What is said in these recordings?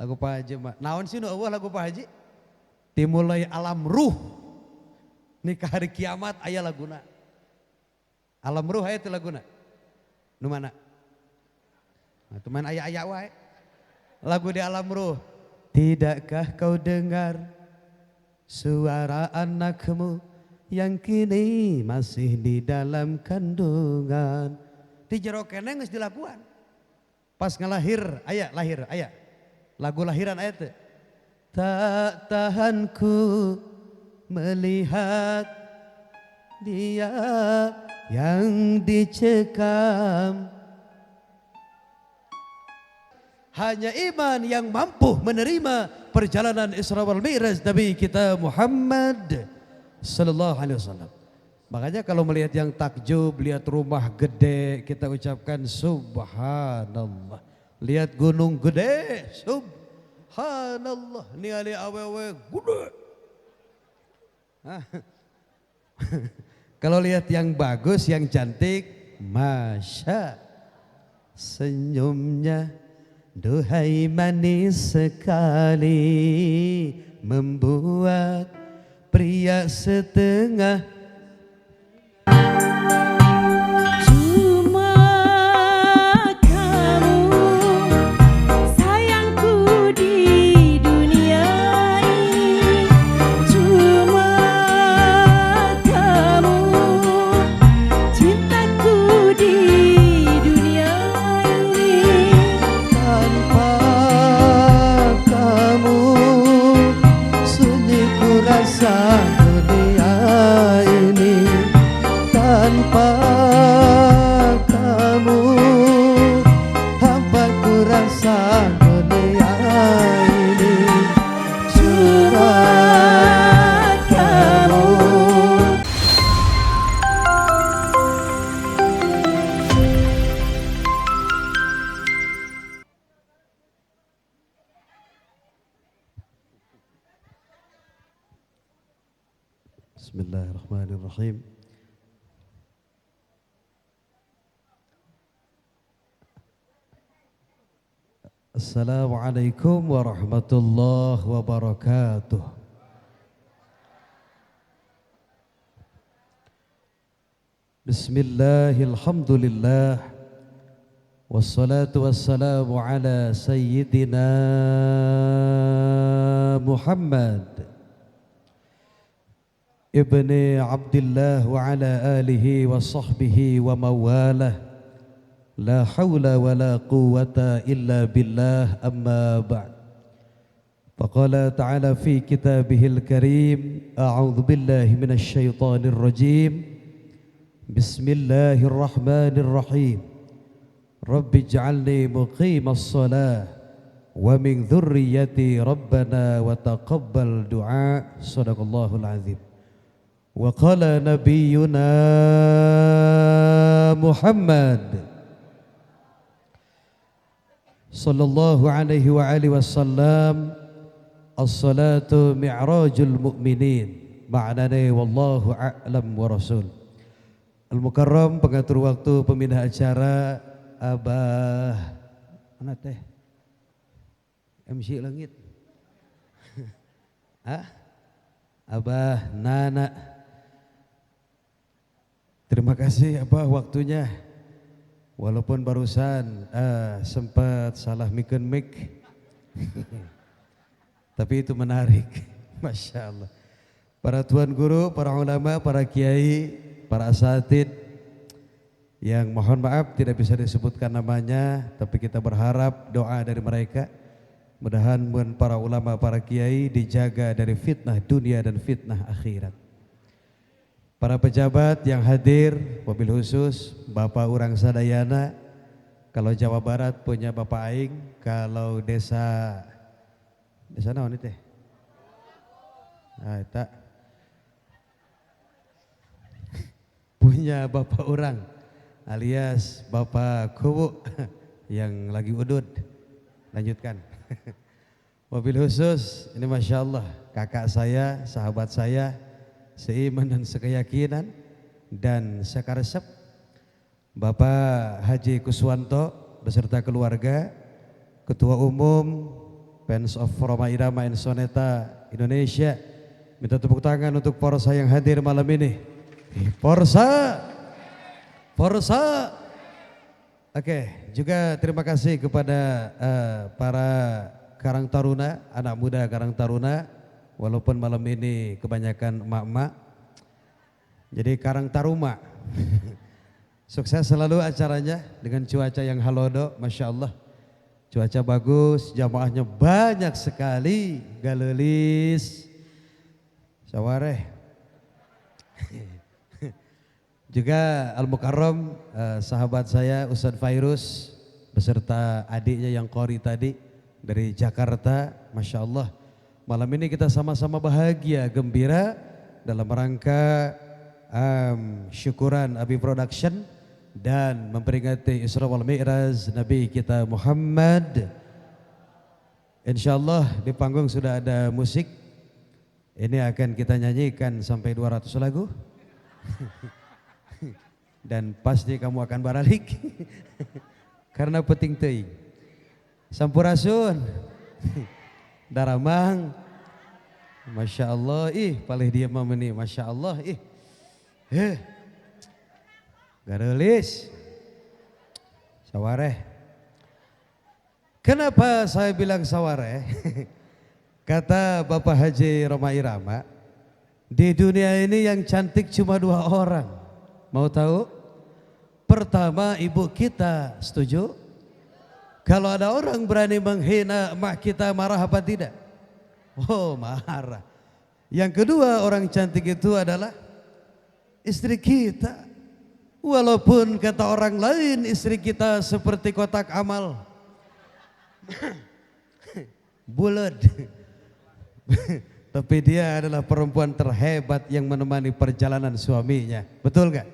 Lagu Pak Haji mah. Naon sih nu eueuh lagu Pak Haji? Dimulai alam ruh. Nikah hari kiamat aya laguna. Alam ruh aya teu laguna. Nu mana? Nah, teman aya-aya wae. Lagu di alam ruh. Tidakkah kau dengar suara anakmu yang kini masih di dalam kandungan. Di jero keneh geus dilakuan. Pas ngelahir aya lahir aya. Lagu lahiran aya teu? Tak tahanku melihat dia yang dicekam. Hanya iman yang mampu menerima perjalanan Isra wal Mi'raj Nabi kita Muhammad sallallahu alaihi wasallam. Makanya kalau melihat yang takjub, lihat rumah gede, kita ucapkan subhanallah. Lihat gunung gede, subhanallah. Ningali awewe gede. Kalau lihat yang bagus, yang cantik, masya. Senyumnya duhai manis sekali, membuat pria setengah. Cuma kamu sayangku di dunia ini, cuma kamu cintaku di dunia ini. Tanpa kamu sunyi ku rasa dunia ini. Tanpa kamu hampa ku rasa dunia ini. Cuma kamu. Bismillahirrahmanirrahim. Assalamualaikum warahmatullahi wabarakatuh. Bismillahirrahmanirrahim. Wassalatu wassalamu ala sayyidina Muhammad ibni Abdullah wa ala alihi wa sahbihi wa mawalah. La hawla wa la quwwata illa billah, amma ba'd. Faqala ta'ala fi kitabihil karim, a'udzu billahi minasy syaithanir rajim. Bismillahirrahmanirrahim. Rabbi ij'alni muqimas shalah wa min dzurriyyati rabbana wa taqabbal du'a. Shadaqallahul azim. Wa qala nabiyyuna Muhammad sallallahu alaihi wa alihi wasallam, as-salatu mi'rajul mu'minin. Ma'nane wallahu a'lam wa rasul. Al-Mukarram, pengatur waktu, pembina acara, Abah mana teh? MC Langit. Hah? Abah Nana. Terima kasih Abah waktunya. Walaupun barusan sempat salah mikeun mic. Tapi itu menarik. Masya Allah. Para tuan guru, para ulama, para kiai, para asatid yang mohon maaf tidak bisa disebutkan namanya, tapi kita berharap doa dari mereka. Mudahan para ulama, para kiai dijaga dari fitnah dunia dan fitnah akhirat. Para pejabat yang hadir, wabil khusus Bapak Urang Sadayana, kalau Jawa Barat punya Bapak Aing, kalau desa naon teh? Nah, eta punya Bapak Urang alias Bapak Kubu yang lagi udud. Lanjutkan. Wabil khusus ini Masya Allah kakak saya, sahabat saya, seiman dan sekeyakinan dan sekaresep, Bapak Haji Kuswanto beserta keluarga, Ketua Umum Fans of Rhoma Irama and Soneta Indonesia. Minta tepuk tangan untuk Porsa yang hadir malam ini. Porsa, Porsa. Oke, juga terima kasih kepada para Karang Taruna, anak muda Karang Taruna. Walaupun malam ini kebanyakan emak-emak, jadi Karang Taruma. Sukses selalu acaranya dengan cuaca yang halodo, Masya Allah. Cuaca bagus, jamaahnya banyak sekali, galelis, sawareh. Juga Al-Mukarram, sahabat saya Ustadz Fairuz beserta adiknya yang qori tadi dari Jakarta, Masya Allah. Malam ini kita sama-sama bahagia, gembira dalam rangka syukuran Abi Production dan memperingati Isra wal Mi'raj Nabi kita Muhammad. Insyaallah di panggung sudah ada musik. Ini akan kita nyanyikan sampai 200 lagu. Dan pasti kamu akan baralik karena penting teuing. Sampurasun. Daramang. Masya Allah, ih palih dia mah meuni, Masya Allah, ih. Garelis. Sawareh. Kenapa saya bilang sawareh? Kata Bapak Haji Rhoma Irama, di dunia ini yang cantik cuma 2 orang. Mau tahu? Pertama ibu kita, setuju? Kalau ada orang berani menghina emak kita, marah apa tidak? Oh, marah. Yang kedua orang cantik itu adalah istri kita. Walaupun kata orang lain istri kita seperti kotak amal. Bulat. Tapi dia adalah perempuan terhebat yang menemani perjalanan suaminya. Betul gak?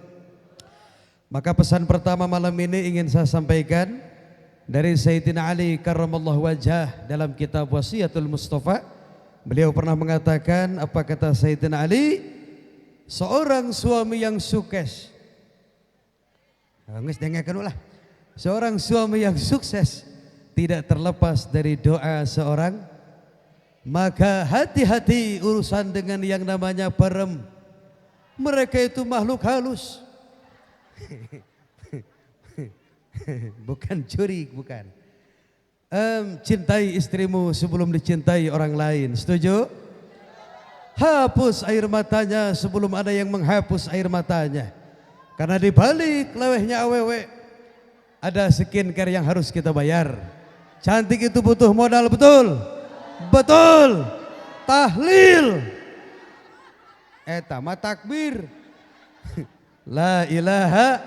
Maka pesan pertama malam ini ingin saya sampaikan dari Sayyidina Ali karramallahu wajhah dalam kitab Wasiatul Mustafa. Beliau pernah mengatakan, apa kata Sayyidina Ali? Seorang suami yang sukses. Geus dengekeun ulah. Seorang suami yang sukses tidak terlepas dari doa seorang. Maka hati-hati urusan dengan yang namanya perem. Mereka itu makhluk halus. Bukan curi, bukan. Cintai istrimu sebelum dicintai orang lain. Setuju? Hapus air matanya sebelum ada yang menghapus air matanya. Karena di balik lewehnya awewe ada skincare yang harus kita bayar. Cantik itu butuh modal, betul? Betul. Tahlil. Eta mah takbir. La ilaha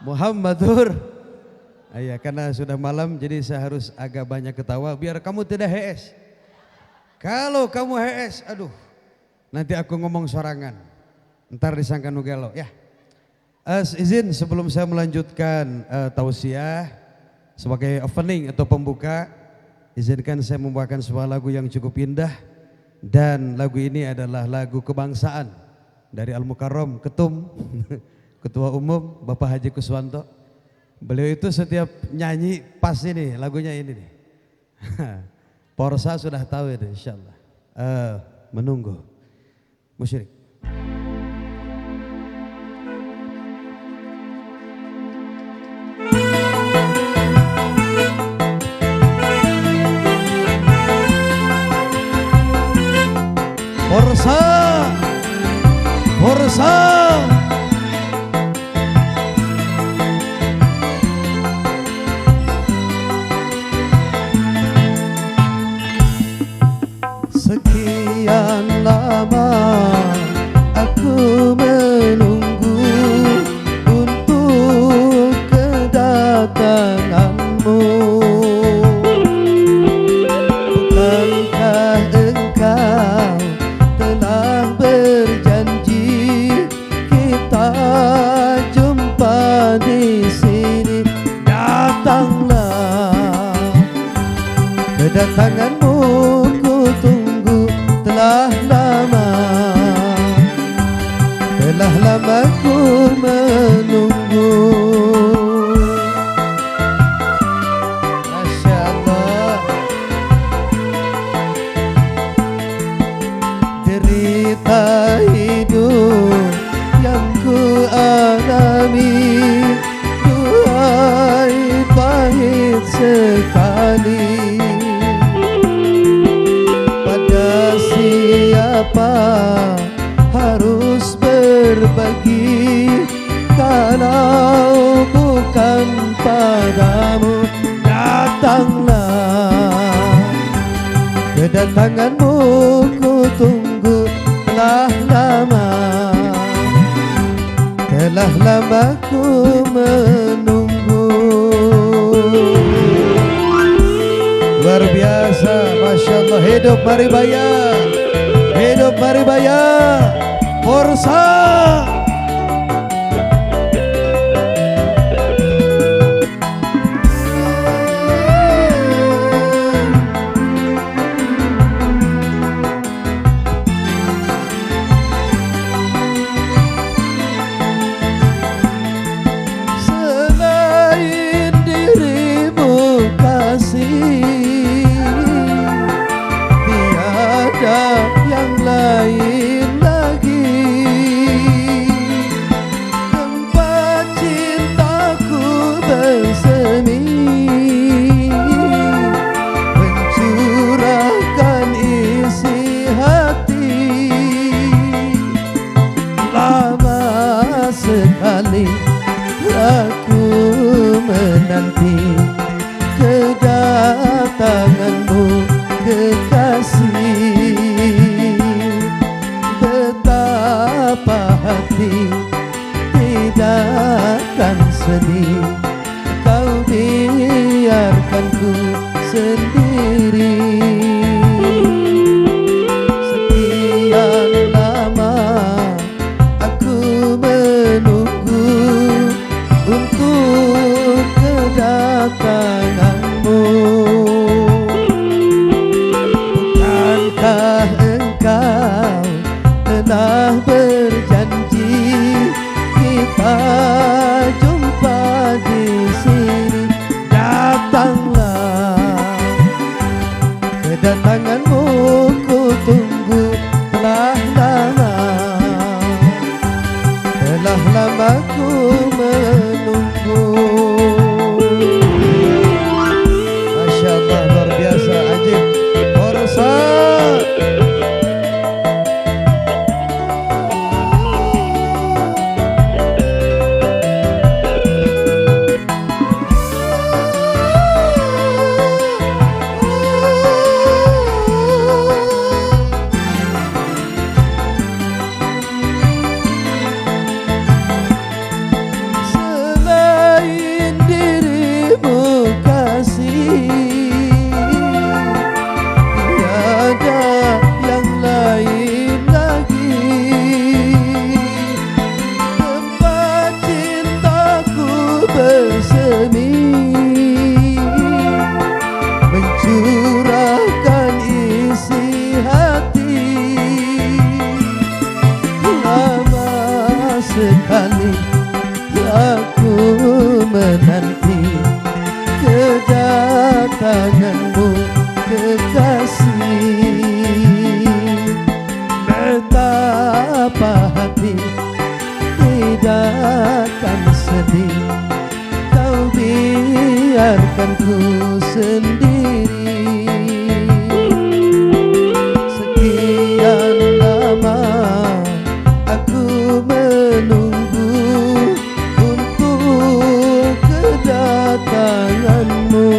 Muhammadur. Iya, karena sudah malam jadi saya harus agak banyak ketawa biar kamu tidak hees. Kalau kamu hees, aduh, nanti aku ngomong sorangan. Ntar disangka nu gelo ya. Izin sebelum saya melanjutkan tausiah sebagai opening atau pembuka, izinkan saya membawakan sebuah lagu yang cukup indah dan lagu ini adalah lagu kebangsaan dari Al-Mukarram Ketum Ketua Umum Bapak Haji Kuswanto. Beliau itu setiap nyanyi pas ini lagunya ini nih. Porsa sudah tahu itu insyaallah. Menunggu musyrik. Forza, Forza. Sekian lama aku menunggu untuk kedatanganmu. Bukankah engkau telah berjanji kita jumpa di sini? Datanglah, kedatanganmu ku tunggu telah lama, telah lama ku menunggu. Masya Allah. Mengapa harus berbagi kalau bukan padamu? Datanglah, kedatanganmu ku tunggu telah lama, telah lama ku menunggu. Luar biasa, Masya Allah. Hidup Maribaya, hidup Maribaya, Forza. Selain dirimu kasih, tiada yang lain lagi. Tempat cintaku bersemi, mencurahkan isi hati. Lama sekali aku menanti kedatanganmu kekasih. Betapa hati tidak akan sedih, kau biarkan ku sendiri. Sekian lama aku menunggu untuk kedatanganmu. Bukankah engkau telah berjanji kita jumpa di sini? Datanglah, kedatanganmu ku tunggu telah lama, telah lama ku menunggu. Masya Allah, luar biasa, ajib. Forza. Selain dirimu kasih, tiada yang lain lagi. Tempat cintaku bersemi, mencurahkan isi hati. Lama sekali aku menanti kedatanganmu kekasih. Betapa hati tidak akan sedih, kau biarkan ku sendiri. Sekian lama aku menunggu untuk kedatanganmu.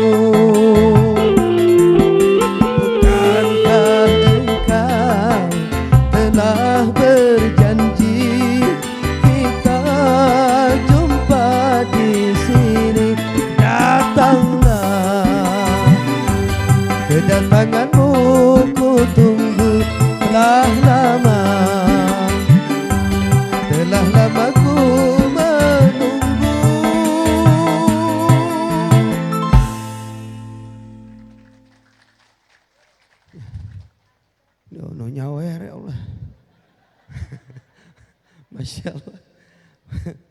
Bukankah engkau telah berjanji kita jumpa di sini? Datanglah, kedatanganmu ku tunggu telah lama, telah lama ku menunggu. No nyawer ya Allah. Masya Allah.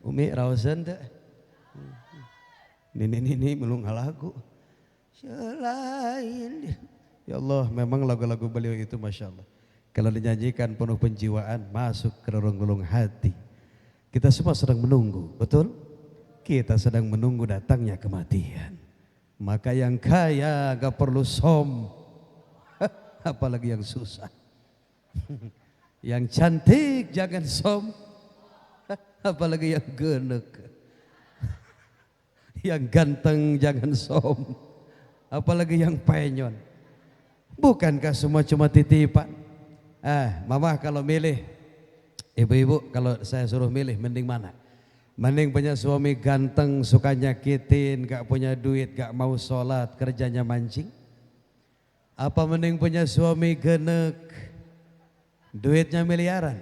Umi raoseun teh. Nini melung lagu. Selain ya Allah, memang lagu-lagu beliau itu Masya Allah. Kalau dinyanyikan penuh penjiwaan, masuk ke relung-relung hati. Kita semua sedang menunggu, betul? Kita sedang menunggu datangnya kematian. Maka yang kaya gak perlu som, apalagi yang susah. Yang cantik jangan som, apalagi yang genek. Yang ganteng jangan som, apalagi yang penyon. Bukankah semua cuma titipan? Mama kalau milih, ibu-ibu kalau saya suruh milih mending mana? Mending punya suami ganteng, suka nyakitin, gak punya duit, gak mau sholat, kerjanya mancing? Apa mending punya suami genek, duitnya miliaran?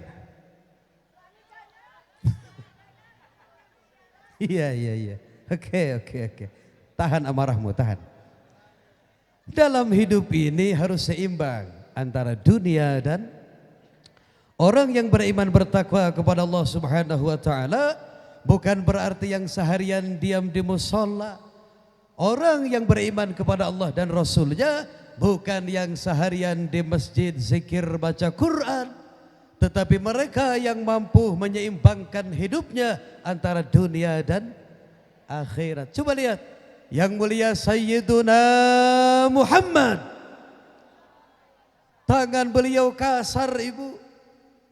Iya. Oke. Tahan amarahmu, tahan. Dalam hidup ini harus seimbang antara dunia dan orang yang beriman bertakwa kepada Allah Subhanahu wa taala. Bukan berarti yang seharian diam di musola. Orang yang beriman kepada Allah dan Rasulnya bukan yang seharian di masjid zikir baca Quran, tetapi mereka yang mampu menyeimbangkan hidupnya antara dunia dan akhirat. Coba lihat yang mulia Sayyiduna Muhammad. Tangan beliau kasar, ibu.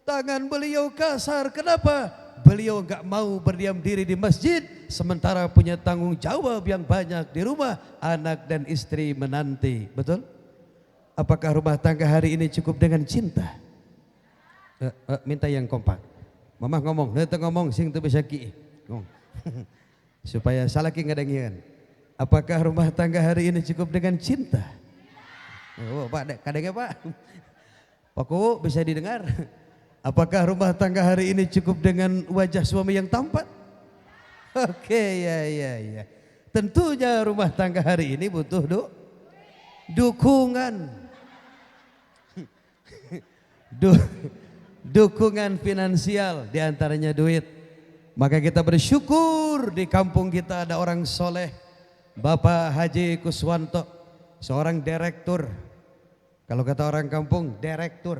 Tangan beliau kasar. Kenapa? Beliau enggak mau berdiam diri di masjid sementara punya tanggung jawab yang banyak di rumah, anak dan istri menanti. Betul? Apakah rumah tangga hari ini cukup dengan cinta? Minta yang kompak. Mama ngomong, nanti ngomong sing teu bisa ki. Ngomong. Supaya salaki ngadengeun. Apakah rumah tangga hari ini cukup dengan cinta? Oh, Pak, kadangnya Pak. Pak Kuwu bisa didengar. Apakah rumah tangga hari ini cukup dengan wajah suami yang tampan? Oke, ya. Tentunya rumah tangga hari ini butuh dukungan. Dukungan finansial, diantaranya duit. Maka kita bersyukur di kampung kita ada orang soleh, Bapak Haji Kuswanto, seorang direktur. Kalau kata orang kampung, direktur.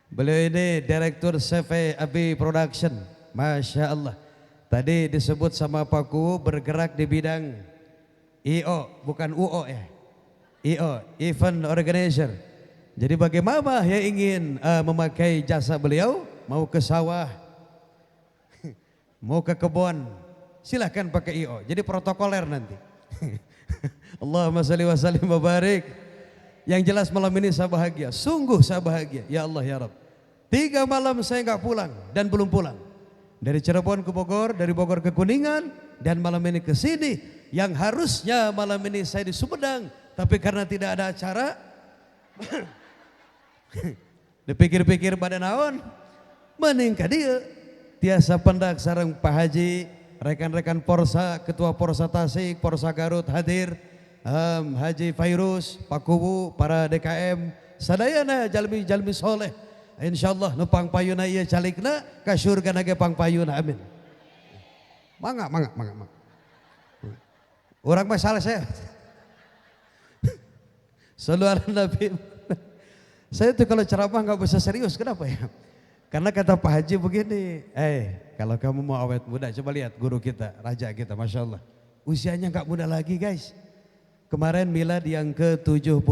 Beliau ini direktur CV Abi Production. Masya Allah. Tadi disebut sama Pak Kuwu bergerak di bidang IO, bukan UO ya. IO, Event Organizer. Jadi bagi mama yang ingin memakai jasa beliau, mau ke sawah, mau ke kebun, silahkan pakai IO. Jadi protokoler nanti. Allahumma sholli wa sallim wa barik. Yang jelas malam ini saya bahagia, sungguh saya bahagia. Ya Allah ya Rabb. 3 malam saya nggak pulang dan belum pulang. Dari Cirebon ke Bogor, dari Bogor ke Kuningan, dan malam ini ke sini. Yang harusnya malam ini saya di Sumedang, tapi karena tidak ada acara, dipikir-pikir pada naon, mending ka dieu. Tiasa pendak sareng Pak Haji, rekan-rekan Porsa, Ketua Porsa Tasik, Porsa Garut hadir, Haji Fairuz, Pak Kuwu, para DKM, sadayana jalmi-jalmi soleh. Insyaallah nu pangpayuna ieu calikna ka surga ge pangpayuna, amin. Mangga. Urang mah salah saya. Sallu ala Nabi. Saya tuh kalau ceramah nggak bisa serius, kenapa ya? Karena kata Pak Haji begini, kalau kamu mau awet muda, coba lihat guru kita, raja kita, Masya Allah. Usianya nggak muda lagi guys. Kemarin milad yang ke 79,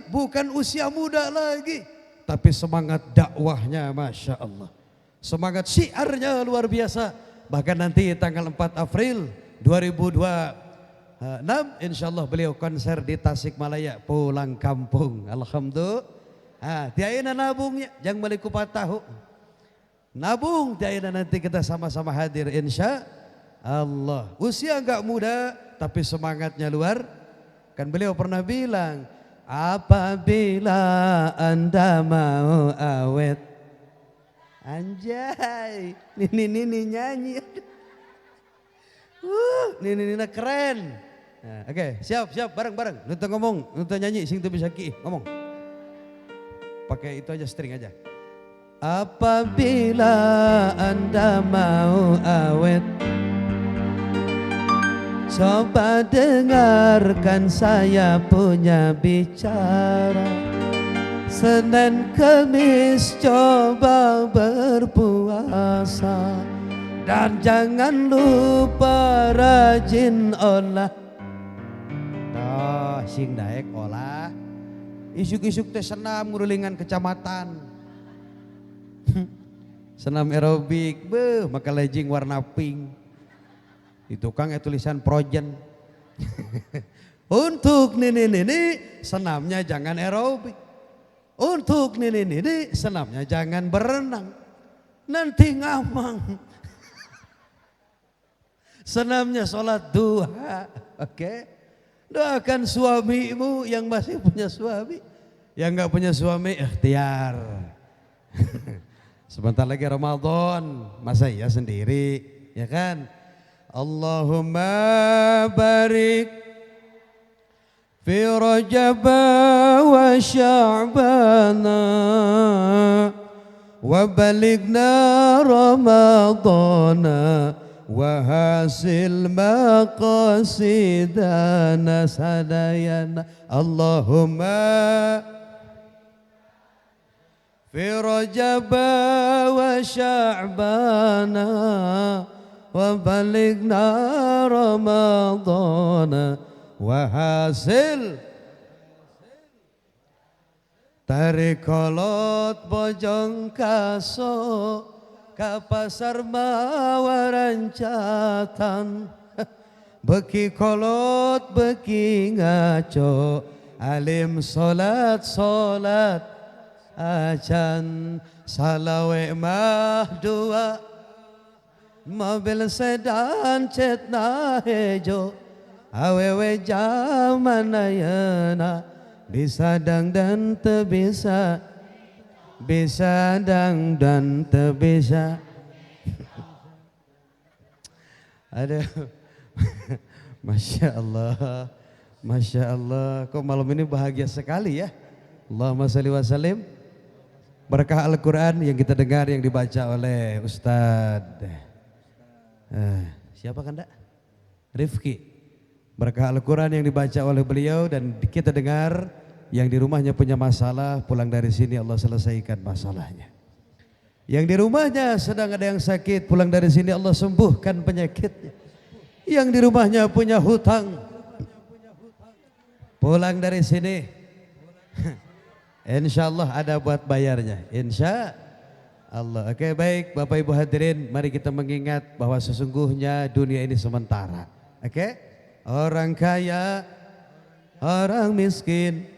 bukan usia muda lagi. Tapi semangat dakwahnya Masya Allah. Semangat syiarnya luar biasa. Bahkan nanti tanggal 4 April 2026 insya Allah beliau konser di Tasikmalaya, pulang kampung. Alhamdulillah. Tiaina nabungnya, jangan beli kupat tahu. Nabung tiaina nanti kita sama-sama hadir insya Allah. Usia enggak muda tapi semangatnya luar. Kan beliau pernah bilang, apabila Anda mau awet. Anjay, nini nyanyi. Nini keren. Nah, oke, siap bareng-bareng. Nutu ngomong, nutu nyanyi, sing teu bisa ki ngomong. Pakai itu aja, string aja. Apabila Anda mau awet, coba dengarkan saya punya bicara. Senin Kemis coba berpuasa, dan jangan lupa rajin olah. Toh sing daek olah. Isuk-isuk teh senam ngurulingan kecamatan. Senam aerobik, beuh maka legging warna pink. Di tukang tulisan Projen. Untuk nini-nini senamnya jangan aerobik. Untuk nini-nini senamnya jangan berenang. Nanti ngamang. Senamnya sholat duha. Oke. Doakan suamimu yang masih punya suami. Yang enggak punya suami ikhtiar. Sebentar lagi Ramadan, masa iya sendiri, ya kan? Allahumma barik fi Rajab wa Sya'bana wa balighna Ramadana wa hasil maqasidana sadayana. Allahumma fi Rajab wa Sya'bana wa balighna Ramadana wa hasil. Tarikolot bojong kaso ka pasar mawarancatan, beki kolot beki ngaco, alim solat solat acan, salawe mah dua, mobil sedan cet hejo, awewe jaman ayeuna bisa dang dan teu bisa, bisa dang dan teu bisa. Aduh, Masya Allah, Masya Allah, kok malam ini bahagia sekali ya. Allahumma sholli wa sallim. Berkah Al-Quran yang kita dengar, yang dibaca oleh Ustadz siapa kan dak? Rifki. Berkah Al-Quran yang dibaca oleh beliau dan kita dengar, yang di rumahnya punya masalah, pulang dari sini Allah selesaikan masalahnya. Yang di rumahnya sedang ada yang sakit, pulang dari sini Allah sembuhkan penyakitnya. Yang di rumahnya punya hutang, pulang dari sini insya Allah ada buat bayarnya, insya Allah. Oke, baik Bapak Ibu hadirin, mari kita mengingat bahwa sesungguhnya dunia ini sementara. Oke, orang kaya, orang miskin,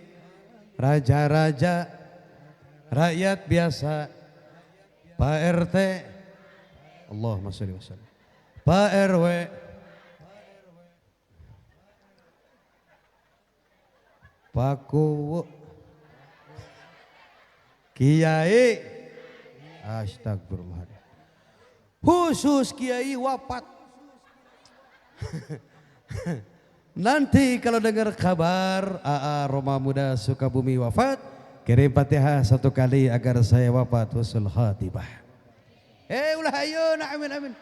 raja-raja, rakyat biasa, Pak RT, Allahumma sholli wa sallim, Pak RW, Pak Kuwu, Kiai, astagfirullah, khusus Kiai wafat. Nanti kalau dengar kabar AA Roma Muda Sukabumi wafat, kirim Fatihah satu kali agar saya wafat husnul khatibah. Ulah ayo, nah, amin amin.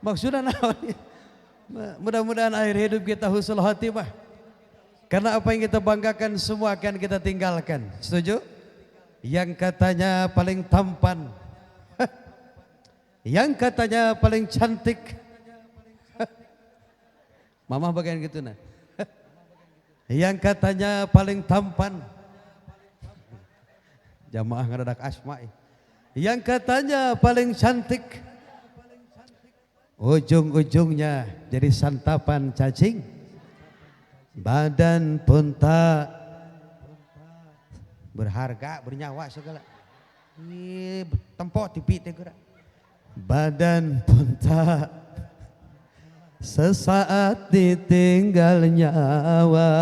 Maksudnya naon? Mudah-mudahan akhir hidup kita husnul khatibah. Karena apa yang kita banggakan semua akan kita tinggalkan. Setuju? Yang katanya paling tampan, yang katanya paling cantik. Mama bagian gitu nah. Yang katanya paling tampan. Jamaah ngadadak asma. Yang katanya paling cantik, ujung-ujungnya jadi santapan cacing. Badan pun tak berharga, bernyawa segala. Ih, tempo tipi teh geura. Badan pun tak sesaat ditinggal nyawa,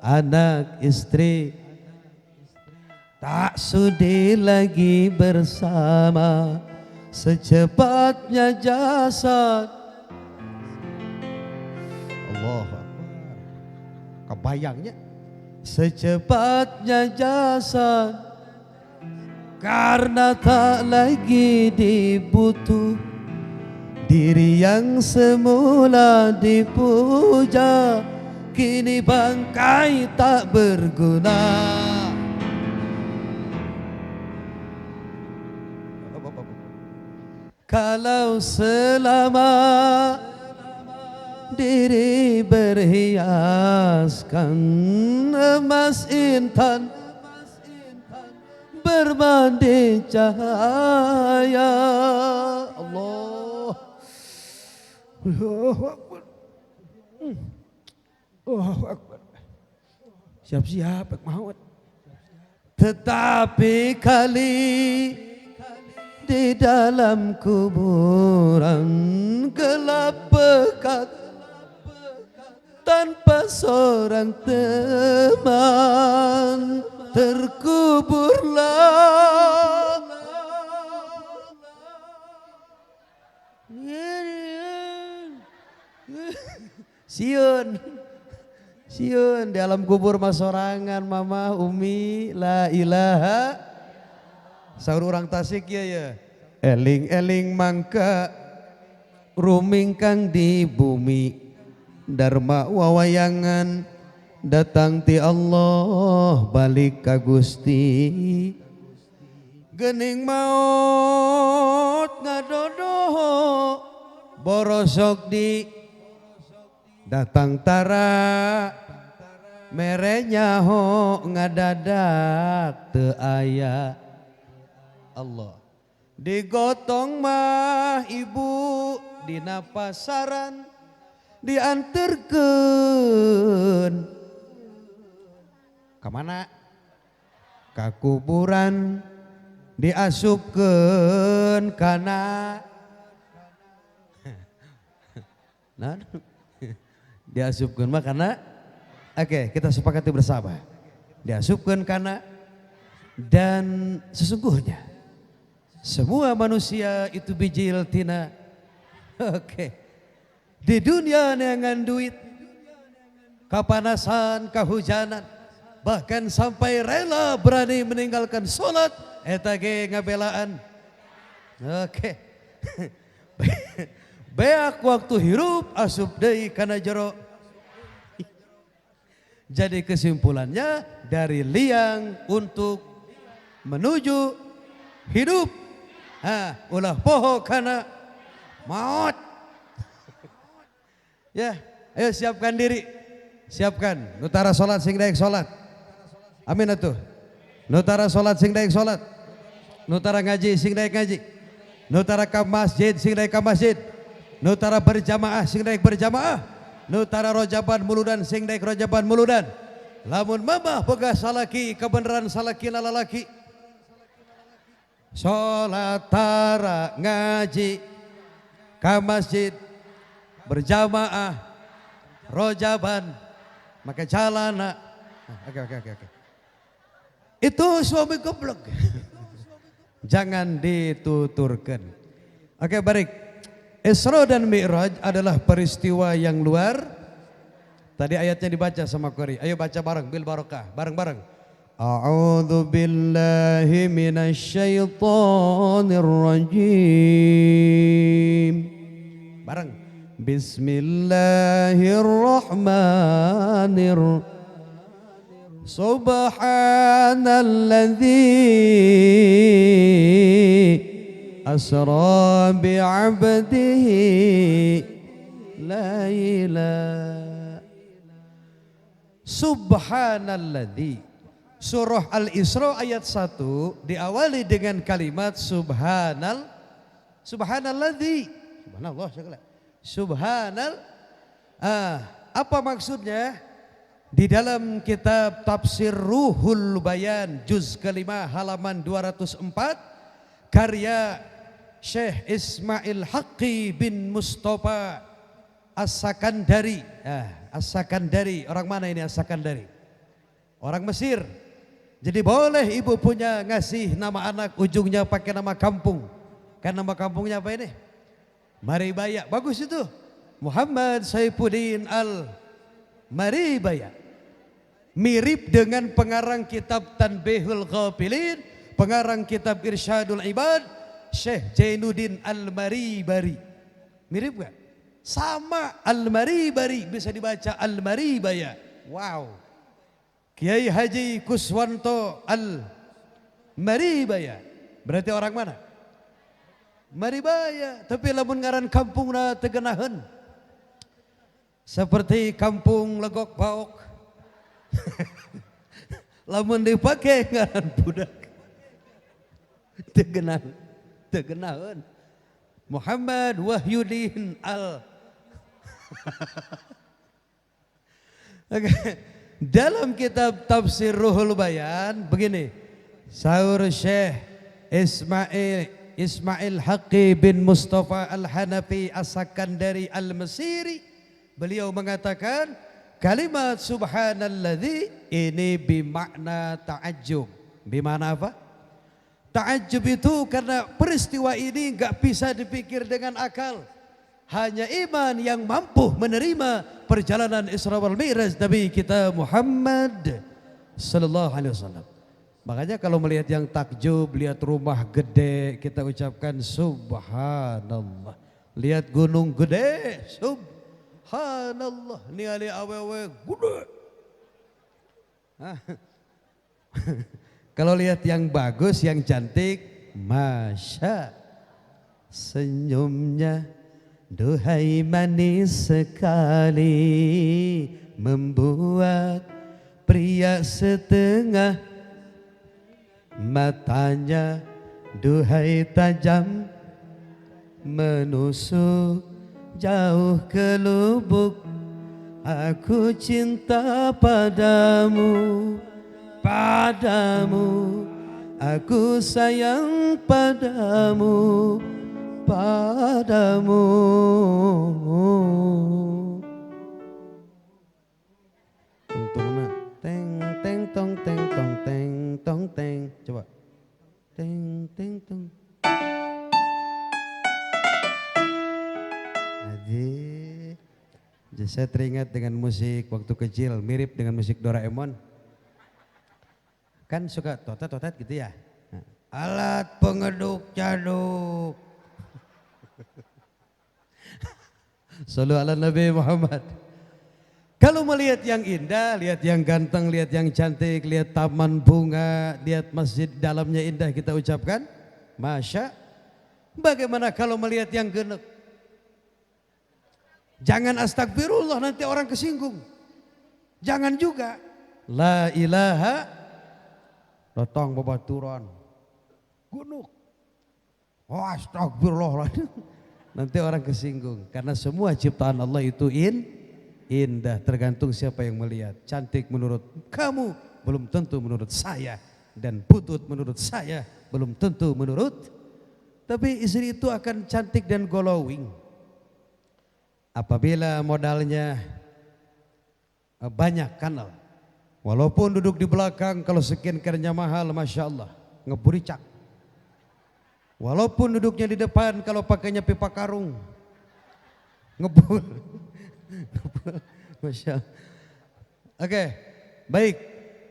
anak istri tak sudi lagi bersama, secepatnya jasad. Allahu Akbar. Kebayangnya secepatnya jasad, karena tak lagi dibutuh. Diri yang semula dipuja, kini bangkai tak berguna. Kalau selama diri berhiaskan emas intan berbanding cahaya. Allah. Allahu Akbar. Allahu Akbar. Siap-siap maut. Tetapi kali di dalam kuburan gelap pekat tanpa seorang teman, terkuburlah. Sieun. Sieun di alam kubur mah sorangan mama umi la ilaha. Saur urang Tasik ya ya. Eling-eling mangka rumingkang di bumi, dharma wawayangan datang ti Allah balik ka Gusti. Gening maut ngadodoho borosok di datang tara mere nyaho ngadadak teu aya. Allah digotong mah ibu dina pasaran dianterkeun ka mana? Ka kuburan diasupkeun kana nah, diasupkeun mah kana. Oke, kita sepakati bersama. Diasupkeun kana, dan sesungguhnya semua manusia itu bijil tina. Oke. Di dunia neangan duit, kapanasan, kahujanan, bahkan sampai rela berani meninggalkan sholat, eta ge ngabelaan. Oke. Beak waktu hirup asup deui kana jero. Jadi kesimpulannya dari liang untuk menuju hidup. Ha, ulah poho kana maut. Ya, ayo siapkan diri. Siapkan. Nu tara salat sing daek salat. Amin atuh. Nu tara salat sing daek salat. Nu tara ngaji sing daek ngaji. Nu tara ka masjid sing daek ka masjid. Nu tara berjamaah sing daek berjamaah. Nu tara rojaban muludan sing daek rojaban muludan. Lamun mamah boga salaki kebenaran salaki lalaki. Salat tara ngaji ka masjid berjamaah rojaban make calana. Oke. Itu suami goblok. Jangan dituturkan. Oke, baik. Isra dan Mi'raj adalah peristiwa yang luar. Tadi ayatnya dibaca sama Qori. Ayo baca bareng bil barokah, bareng-bareng. A'udzu billahi minasyaitonir rajim. Bareng. Bismillahirrahmanirrahim. Subhanalladzi asra bi'abdihi laila. Subhanalladzi. Surah Al-Isra ayat 1 diawali dengan kalimat subhanal subhanalladzi. Subhanallah segala. Subhanal. Apa maksudnya? Di dalam kitab Tafsir Ruhul Bayan juz kelima halaman 204 karya Syekh Ismail Haqqi bin Mustafa As-Sakandari. As-Sakandari, orang mana ini As-Sakandari? Orang Mesir. Jadi boleh ibu punya ngasih nama anak ujungnya pakai nama kampung. Kan nama kampungnya apa ini? Maribaya. Bagus itu. Muhammad Saifuddin Al Maribaya. Mirip dengan pengarang kitab Tanbihul Ghafilin, pengarang kitab Irsyadul Ibad, Syekh Jainuddin Al-Maribari. Mirip gak? Sama Al-Maribari, bisa dibaca Al-Maribaya. Wow. Kiai Haji Kuswanto Al-Maribaya. Berarti orang mana? Maribaya. Tapi lamun ngaran kampungna tegenaheun. Seperti kampung Legok Baok. Lamun dipake ngaran budak. Teu genah, teu genaheun. Muhammad Wahyudin Al. Oke. Dalam kitab Tafsir Ruhul Bayan begini. Saur Syekh Ismail Ismail Haqqi bin Mustafa Al-Hanafi As-Sakandari Al-Mesiri, beliau mengatakan kalimat subhanalladzi ini bimakna ta'ajjub. Bimakna apa? Ta'ajjub itu karena peristiwa ini enggak bisa dipikir dengan akal. Hanya iman yang mampu menerima perjalanan Isra wal Mi'raj Nabi kita Muhammad sallallahu alaihi wasallam. Makanya kalau melihat yang takjub, lihat rumah gede, kita ucapkan subhanallah. Lihat gunung gede, subhanallah. Ningali awewe gede. Kalau lihat yang bagus, yang cantik, masya, senyumnya duhai manis sekali, membuat pria setengah matanya duhai tajam, menusuk jauh ke lubuk. Aku cinta padamu, padamu, aku sayang padamu, padamu. Tungtungna teng teng tong teng tong teng tong teng. Coba. Teng teng tong. Jadi saya teringat dengan musik waktu kecil, mirip dengan musik Doraemon. Kan suka totet-totet gitu ya. Alat pengeduk caduk. Sallu ala Nabi Muhammad. Kalau melihat yang indah, lihat yang ganteng, lihat yang cantik, lihat taman bunga, lihat masjid dalamnya indah, kita ucapkan masya. Bagaimana kalau melihat yang genek? Jangan astagfirullah, nanti orang kesinggung. Jangan juga. La ilaha, datang babaturan, gunuk. Oh astagfirullah. Nanti orang kesinggung. Karena semua ciptaan Allah itu indah, tergantung siapa yang melihat. Cantik menurut kamu belum tentu menurut saya, dan butut menurut saya belum tentu menurut. Tapi istri itu akan cantik dan glowing apabila modalnya banyak kanal. Walaupun duduk di belakang, kalau skincare-nya mahal, masya Allah, ngeburicak. Walaupun duduknya di depan, kalau pakainya pipa karung, ngebul. Masya Allah. Oke, baik.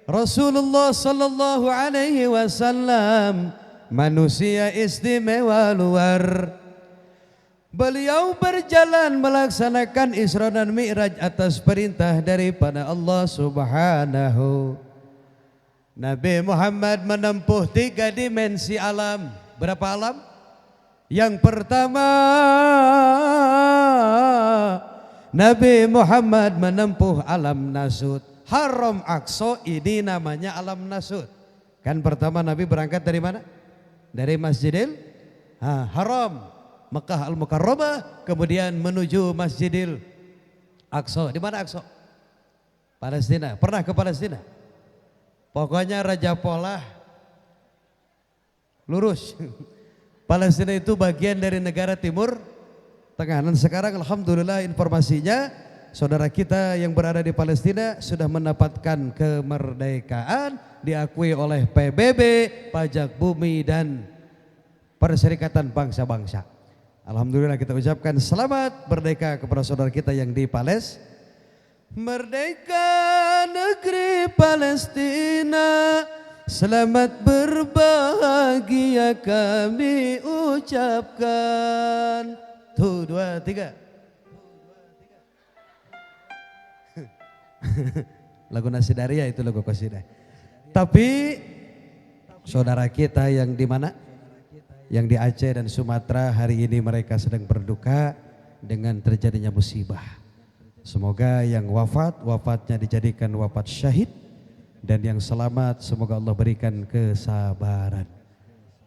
Rasulullah sallallahu alaihi wasallam manusia istimewa luar. Beliau berjalan melaksanakan Isra dan Mi'raj atas perintah daripada Allah Subhanahu. Nabi Muhammad menempuh 3 dimensi alam. Berapa alam? Yang pertama, Nabi Muhammad menempuh alam nasut. Haram Aqsa ini namanya alam nasut. Kan pertama Nabi berangkat dari mana? Dari Masjidil Haram, Mekah Al-Mukarramah, kemudian menuju Masjidil Aqsa. Di mana Aqsa? Palestina. Pernah ke Palestina? Pokoknya Raja Polah lurus. Palestina itu bagian dari negara Timur Tengah. Dan sekarang alhamdulillah informasinya, saudara kita yang berada di Palestina sudah mendapatkan kemerdekaan, diakui oleh PBB, pajak bumi dan Perserikatan Bangsa-Bangsa. Alhamdulillah kita ucapkan selamat merdeka kepada saudara kita yang di Palestina. Merdeka negeri Palestina, selamat berbahagia kami ucapkan. 1, 2, 3. Lagu Nasidaria itu lagu qasidah. Tapi saudara kita yang di mana? Yang di Aceh dan Sumatera hari ini mereka sedang berduka dengan terjadinya musibah. Semoga yang wafat, wafatnya dijadikan wafat syahid, dan yang selamat semoga Allah berikan kesabaran.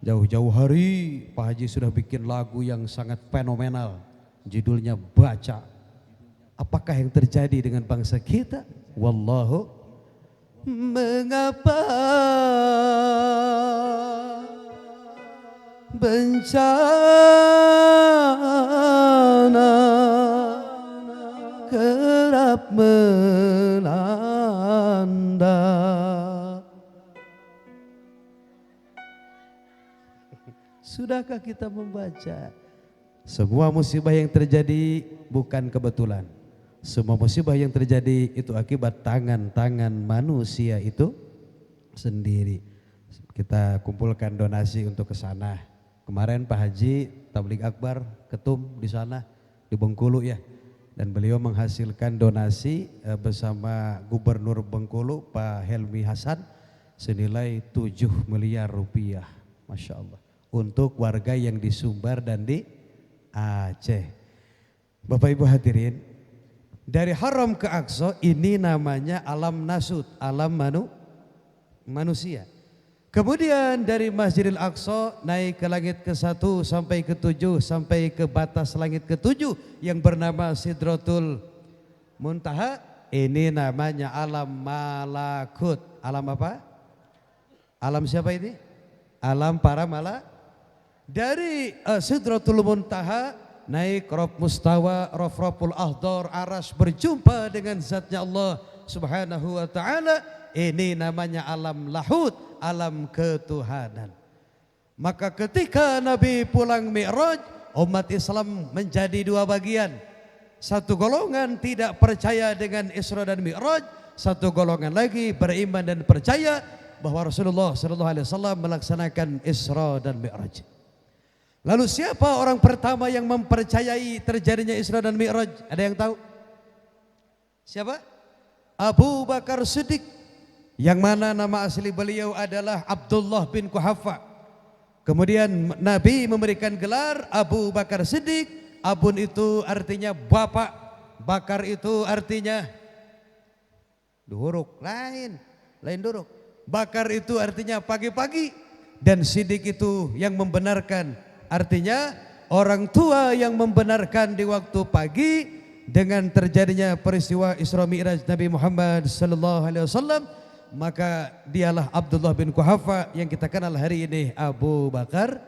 Jauh-jauh hari Pak Haji sudah bikin lagu yang sangat fenomenal, judulnya Baca. Apakah yang terjadi dengan bangsa kita? Wallahu mengapa bencana kerap melanda. Sudahkah kita membaca? Semua musibah yang terjadi bukan kebetulan. Semua musibah yang terjadi itu akibat tangan-tangan manusia itu sendiri. Kita kumpulkan donasi untuk ke sana. Kemarin Pak Haji Tabligh Akbar ketum di sana di Bengkulu ya. Dan beliau menghasilkan donasi bersama Gubernur Bengkulu Pak Helmi Hasan senilai 7 miliar rupiah. Masya Allah. Untuk warga yang di Sumbar dan di Aceh. Bapak Ibu hadirin, dari Haram ke Aqsa ini namanya alam nasut, alam manusia. Kemudian dari Masjidil Aqsa naik ke langit ke-1 sampai ke-7 sampai ke batas langit ke-7 yang bernama Sidratul Muntaha, ini namanya alam malakut. Alam apa? Alam siapa ini? Alam para malaikat. Dari Sidratul Muntaha naik Rob Mustawa, Rofroful Ahdor, Aras, berjumpa dengan zatnya Allah Subhanahu wa ta'ala. Ini namanya alam lahut, alam ketuhanan. Maka ketika Nabi pulang Mi'raj, umat Islam menjadi dua bagian. Satu golongan tidak percaya dengan Isra dan Mi'raj, satu golongan lagi beriman dan percaya bahwa Rasulullah sallallahu alaihi wasallam melaksanakan Isra dan Mi'raj. Lalu siapa orang pertama yang mempercayai terjadinya Isra dan Mi'raj? Ada yang tahu? Siapa? Abu Bakar Siddiq, yang mana nama asli beliau adalah Abdullah bin Quhafa. Kemudian Nabi memberikan gelar Abu Bakar Siddiq. Abun itu artinya bapak, Bakar itu artinya duruk, lain duruk. Bakar itu artinya pagi-pagi, dan Siddiq itu yang membenarkan. Artinya orang tua yang membenarkan di waktu pagi dengan terjadinya peristiwa Isra Mi'raj Nabi Muhammad sallallahu alaihi wasallam, maka dialah Abdullah bin Quhafa yang kita kenal hari ini Abu Bakar.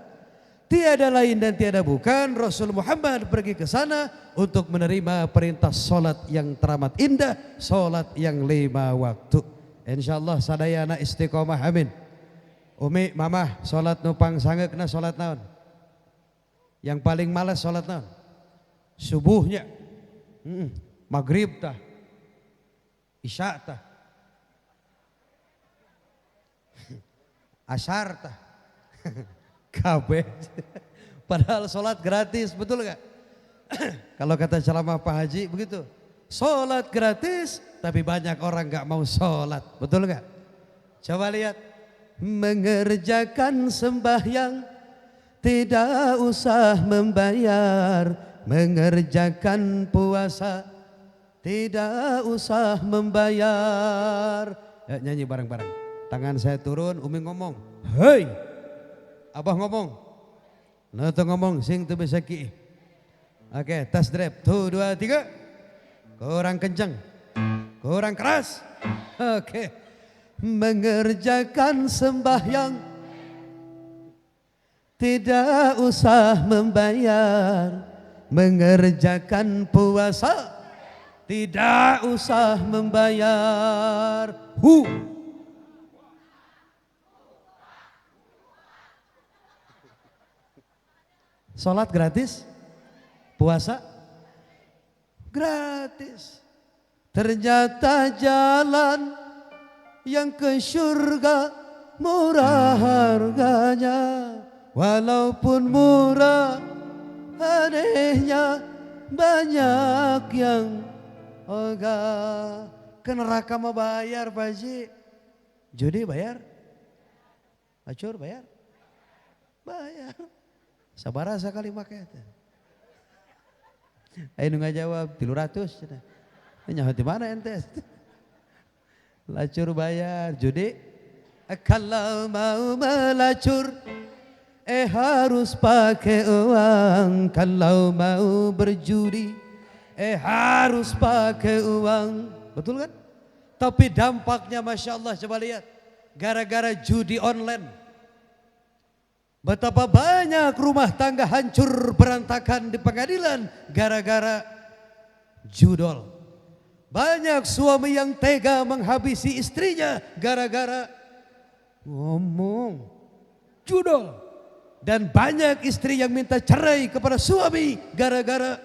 Tiada lain dan tiada bukan, Rasul Muhammad pergi ke sana untuk menerima perintah solat yang teramat indah, solat yang 5 waktu. Insyaallah sadayana istiqomah, amin. Umi, mamah, solat nupang sanggeukna solat naon? Yang paling malas solat naon? Subuhnya, maghrib tah, isya tah, asar tah, kabeh. Padahal solat gratis, betul gak? Kalau kata ceramah Pak Haji begitu, solat gratis tapi banyak orang gak mau solat, betul gak? Coba lihat, mengerjakan sembahyang tidak usah membayar, mengerjakan puasa tidak usah membayar. Ya, nyanyi bareng-bareng. Tangan saya turun, Umi ngomong, hei, Abah ngomong, nah tuh ngomong, sing tuh bisa ki. Oke, tes drive, 2, 2, 3, kurang kencang, kurang keras. Oke, mengerjakan sembahyang tidak usah membayar, mengerjakan puasa tidak usah membayar. Hu. Salat gratis, puasa gratis. Ternyata jalan yang ke surga murah harganya. Walaupun murah anehnya banyak yang ogah. Ke neraka mau bayar Pak Haji. Judi bayar? Acur bayar? Bayar. Sabaraha sakali make teh. Ayo nu ngajawab 300 cenah. Nyaho di mana ente? Lacur bayar judi. Kalau mau melacur harus pakai uang. Kalau mau berjudi harus pakai uang. Betul kan? Tapi dampaknya Masya Allah, coba lihat. Gara-gara judi online, betapa banyak rumah tangga hancur berantakan di pengadilan gara-gara judol. Banyak suami yang tega menghabisi istrinya gara-gara ngomong judol. Dan banyak istri yang minta cerai kepada suami gara-gara,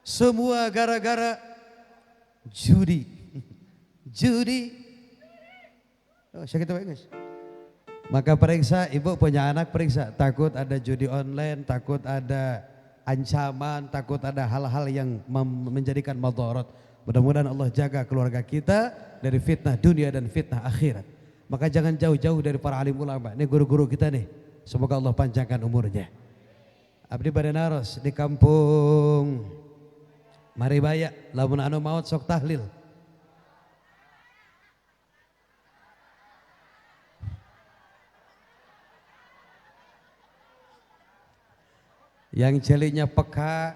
semua gara-gara judi. Judi. Oh, saya gitu guys. Maka periksa, ibu punya anak periksa, takut ada judi online, takut ada ancaman, takut ada hal-hal yang menjadikan madarat. Mudah-mudahan Allah jaga keluarga kita dari fitnah dunia dan fitnah akhirat. Maka jangan jauh-jauh dari para alim ulama. Ini guru-guru kita nih. Semoga Allah panjangkan umurnya. Abdi bade naros di kampung Maribaya, lamun anu maut sok tahlil. Yang celiknya peka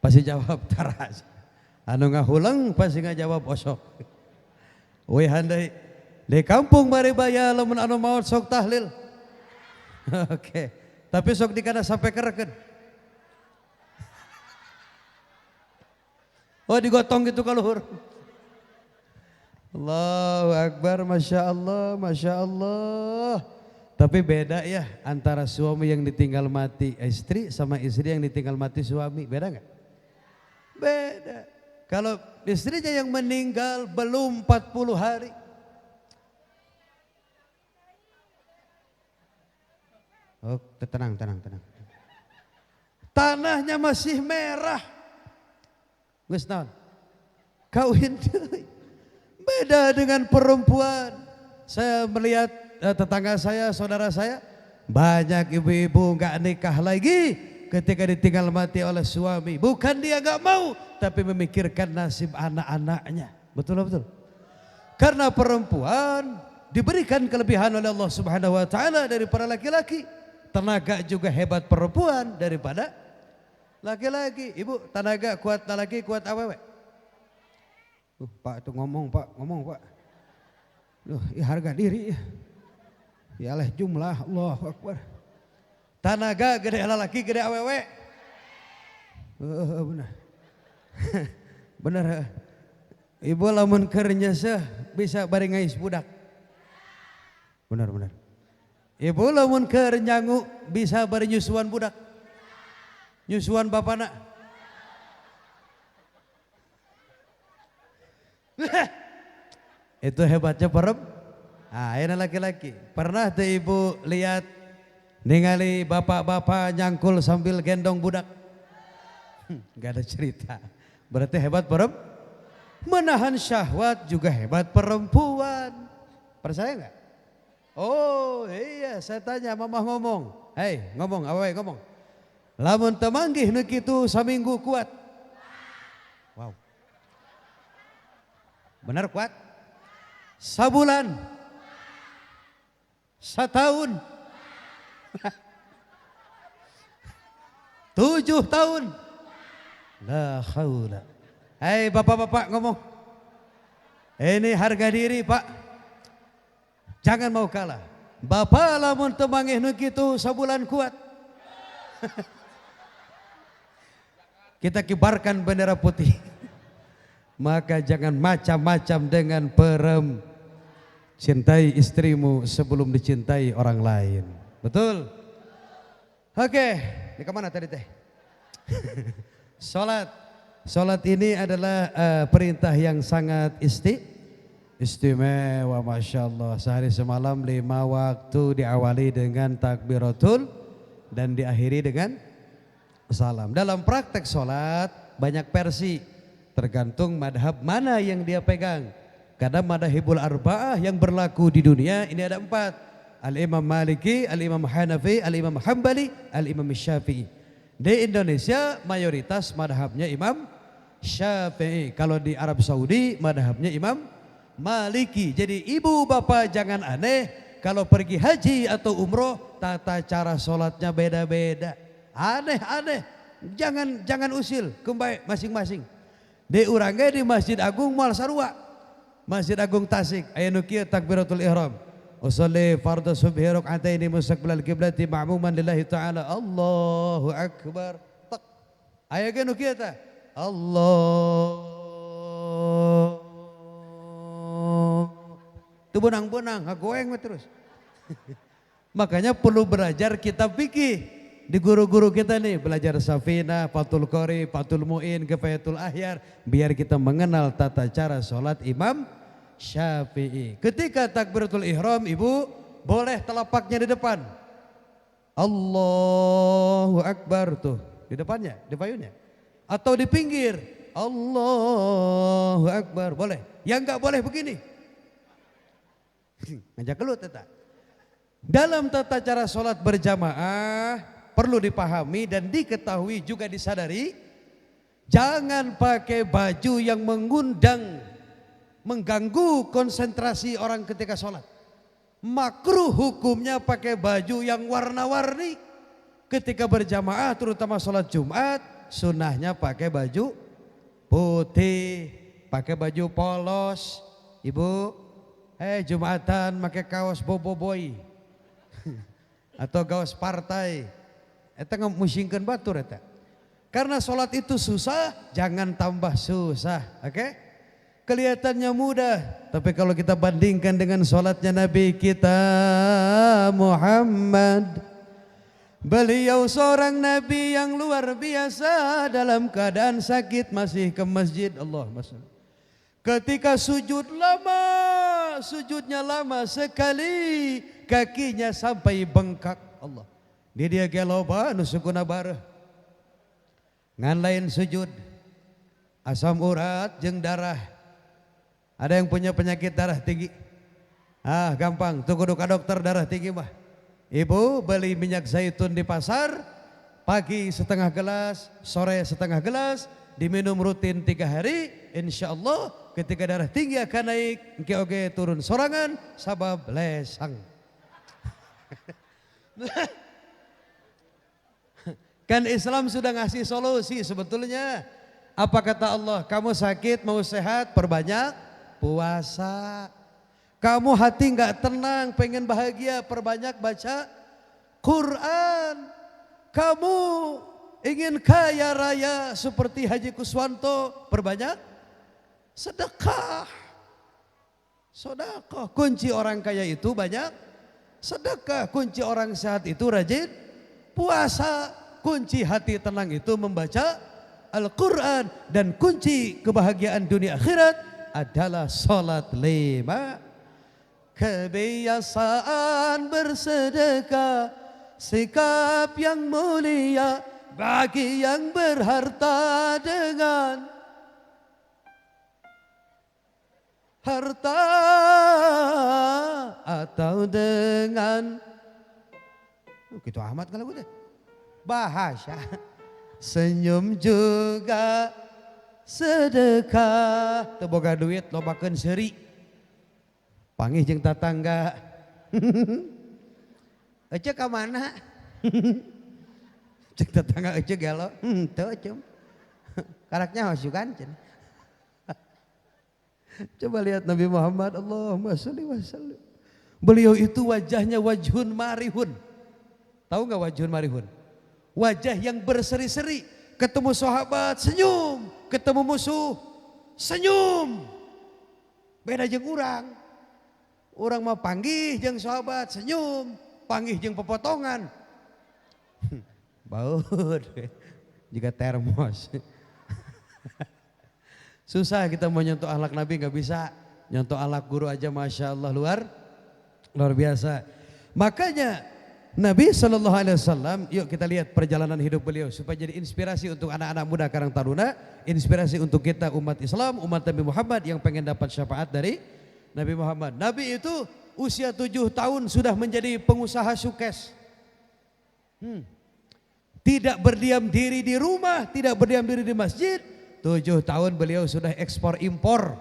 pasti jawab taras. Anu ngahuleng pasti ngajawab osok. Weh handai di kampung Maribaya lamun anu maut sok tahlil. Oke, tapi sok dikana sampai kereken. Oh digotong gitu kaluhur. Allahu Akbar, Masya Allah, Masya Allah. Tapi beda ya antara suami yang ditinggal mati istri sama istri yang ditinggal mati suami. Beda nggak? Beda. Kalau istrinya yang meninggal belum 40 hari. Oh, tenang, tenang, tenang. Tanahnya masih merah. Geus naon? Kawin deui. Beda dengan perempuan. Saya melihat tetangga saya, saudara saya, banyak ibu-ibu nggak nikah lagi ketika ditinggal mati oleh suami. Bukan dia nggak mau, tapi memikirkan nasib anak-anaknya. Betul betul. Karena perempuan diberikan kelebihan oleh Allah Subhanahu wa taala daripada laki-laki. Tenaga juga hebat perempuan daripada laki-laki. Ibu, tenaga kuat laki, kuat awewe. Pak itu ngomong, Pak, ngomong, Pak. Duh, ya harga diri. Ya leh jumlah, Allahu Akbar. Tenaga gede laki, gede awewe. Benar. Benar. Ibu lamun keur nyeuseuh bisa bari ngais budak. Benar, benar. Ibu lamun keur nyangu bisa bari nyusuan budak. Nyusuan bapana. Itu hebatnya perempuan. Nah, ini laki-laki. Pernah tuh ibu lihat ningali bapak-bapak nyangkul sambil gendong budak? Gak ada cerita. Berarti hebat perempuan. Menahan syahwat juga hebat perempuan. Percaya nggak? Oh iya, saya tanya mama ngomong. Hei, ngomong, awewe ngomong. Lamun temanggih nu kitu saminggu kuat. Wow. Benar kuat? Sabulan. Setahun. 7 tahun. La haula. Hei bapak-bapak ngomong. Ini harga diri pak. Jangan mau kalah. Bapak lamun temangih nu kitu sabulan kuat. Kita kibarkan bendera putih. Maka jangan macam-macam dengan perempuan. Cintai istrimu sebelum dicintai orang lain. Betul? Oke, ini kemana tadi teh? Salat. Salat ini adalah perintah yang sangat istimewa, Masya Allah. Sehari semalam 5 waktu diawali dengan takbiratul dan diakhiri dengan salam. Dalam praktek salat banyak versi, tergantung madhab mana yang dia pegang. Karena madhahibul arba'ah yang berlaku di dunia ini ada 4. Al-Imam Maliki, Al-Imam Hanafi, Al-Imam Hambali, Al-Imam Syafi'i. Di Indonesia mayoritas madhabnya Imam Syafi'i. Kalau di Arab Saudi madhabnya Imam Maliki. Jadi ibu bapak jangan aneh kalau pergi haji atau umroh tata cara sholatnya beda-beda. Aneh-aneh. Jangan jangan usil, kembali masing-masing. Di urang ge di Masjid Agung moal sarua. Masjid Agung Tasik aya nu kieu takbiratul ihram. Usolli fardhu subhi rak'ataini mustaqbilal qiblati ma'muman lillahi ta'ala. Allahu akbar. Tek. Aya ge nu kieu tah. Allah. Teu beunang-beunang, ngagoeng we terus. Makanya perlu belajar kitab fikih. Di guru-guru kita nih belajar Safinah, Fathul Qori, Fathul Muin, Kifayatul Ahyar, biar kita mengenal tata cara sholat Imam Syafi'i. Ketika takbiratul ihram ibu boleh telapaknya di depan. Allahu Akbar tuh di depannya, di payunnya. Atau di pinggir. Allahu Akbar boleh. Yang enggak boleh begini. Ngajak kelut eta. Dalam tata cara sholat berjamaah perlu dipahami dan diketahui juga disadari, jangan pakai baju yang mengundang, mengganggu konsentrasi orang ketika sholat. Makruh hukumnya pakai baju yang warna-warni ketika berjamaah, terutama sholat Jumat, sunnahnya pakai baju putih, pakai baju polos. Ibu, Jumatan pakai kaos boboiboy atau kaos partai. Eta ngemusingkeun batur eta. Karena sholat itu susah, jangan tambah susah, oke? Okay? Kelihatannya mudah, tapi kalau kita bandingkan dengan sholatnya Nabi kita Muhammad, beliau seorang Nabi yang luar biasa, dalam keadaan sakit masih ke masjid. Allahumma shalli. Ketika sujud lama, sujudnya lama sekali, kakinya sampai bengkak. Allah. Di dia ge loba nu sukuna bareuh. Ngan lain sujud. Asam urat jeung darah. Ada yang punya penyakit darah tinggi? Ah, gampang, tuh kudu ka dokter darah tinggi mah. Ibu beli minyak zaitun di pasar, pagi setengah gelas, sore setengah gelas, diminum rutin 3 hari, insya Allah ketika darah tinggi akan naik, engke oge turun sorangan, sabab lesang. Kan Islam sudah ngasih solusi sebetulnya. Apa kata Allah? Kamu sakit mau sehat perbanyak puasa. Kamu hati nggak tenang pengen bahagia perbanyak baca Quran. Kamu ingin kaya raya seperti Haji Kuswanto perbanyak sedekah. Sedekah. Kunci orang kaya itu banyak sedekah. Kunci orang sehat itu rajin puasa. Kunci hati tenang itu membaca Al-Quran. Dan kunci kebahagiaan dunia akhirat adalah sholat 5. Kebiasaan bersedekah, sikap yang mulia bagi yang berharta dengan harta atau dengan gitu amat kalau gue bahasa. Senyum juga sedekah. Teu boga duit lobakeun seuri. Panggih jeung tatangga. Ece ka mana? Cek tetangga ece gelo. Teu ece. Karaknya masukan cenah. Coba lihat Nabi Muhammad, Allahumma sholli wa sallim. Beliau itu wajahnya wajhun marihun. Tahu enggak wajhun marihun? Wajah yang berseri-seri. Ketemu sahabat senyum, ketemu musuh senyum. Beda jeung urang. Urang mah panggih jeung sahabat senyum, panggih jeung pepotongan. Baut jika termos. Susah kita mau nyentuh akhlak Nabi nggak bisa. Nyentuh akhlak guru aja masya Allah luar biasa. Makanya Nabi Shallallahu Alaihi Wasallam, yuk kita lihat perjalanan hidup beliau supaya jadi inspirasi untuk anak-anak muda Karang Taruna, inspirasi untuk kita umat Islam, umat Nabi Muhammad yang pengen dapat syafaat dari Nabi Muhammad. Nabi itu usia 7 tahun sudah menjadi pengusaha sukses. Tidak berdiam diri di rumah, tidak berdiam diri di masjid, 7 tahun beliau sudah ekspor impor,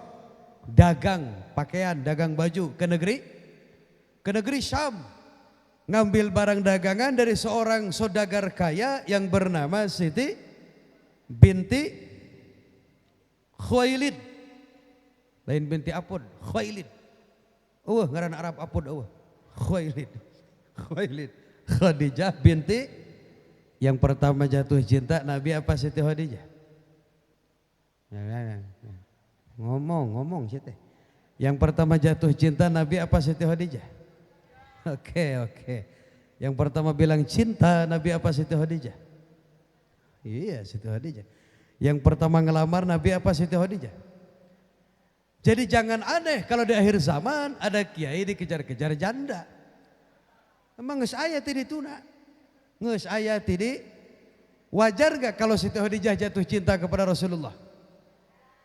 dagang pakaian, dagang baju ke negeri Syam. Ngambil barang dagangan dari seorang saudagar kaya yang bernama Siti binti Khuwailid. Lain binti Apud, Khuwailid. Eueuh ngaran Arab Apud eueuh. Khuwailid. Khuwailid. Khadijah binti yang pertama jatuh cinta Nabi apa Siti Khadijah? Ngomong Siti. Yang pertama jatuh cinta Nabi apa Siti Khadijah? Oke. Yang pertama bilang cinta Nabi apa Siti Khadijah? Iya, Siti Khadijah. Yang pertama ngelamar Nabi apa Siti Khadijah? Jadi jangan aneh kalau di akhir zaman ada kiai dikejar-kejar janda. Emang geus aya ti dituna. Geus aya ti di. Wajar gak kalau Siti Khadijah jatuh cinta kepada Rasulullah?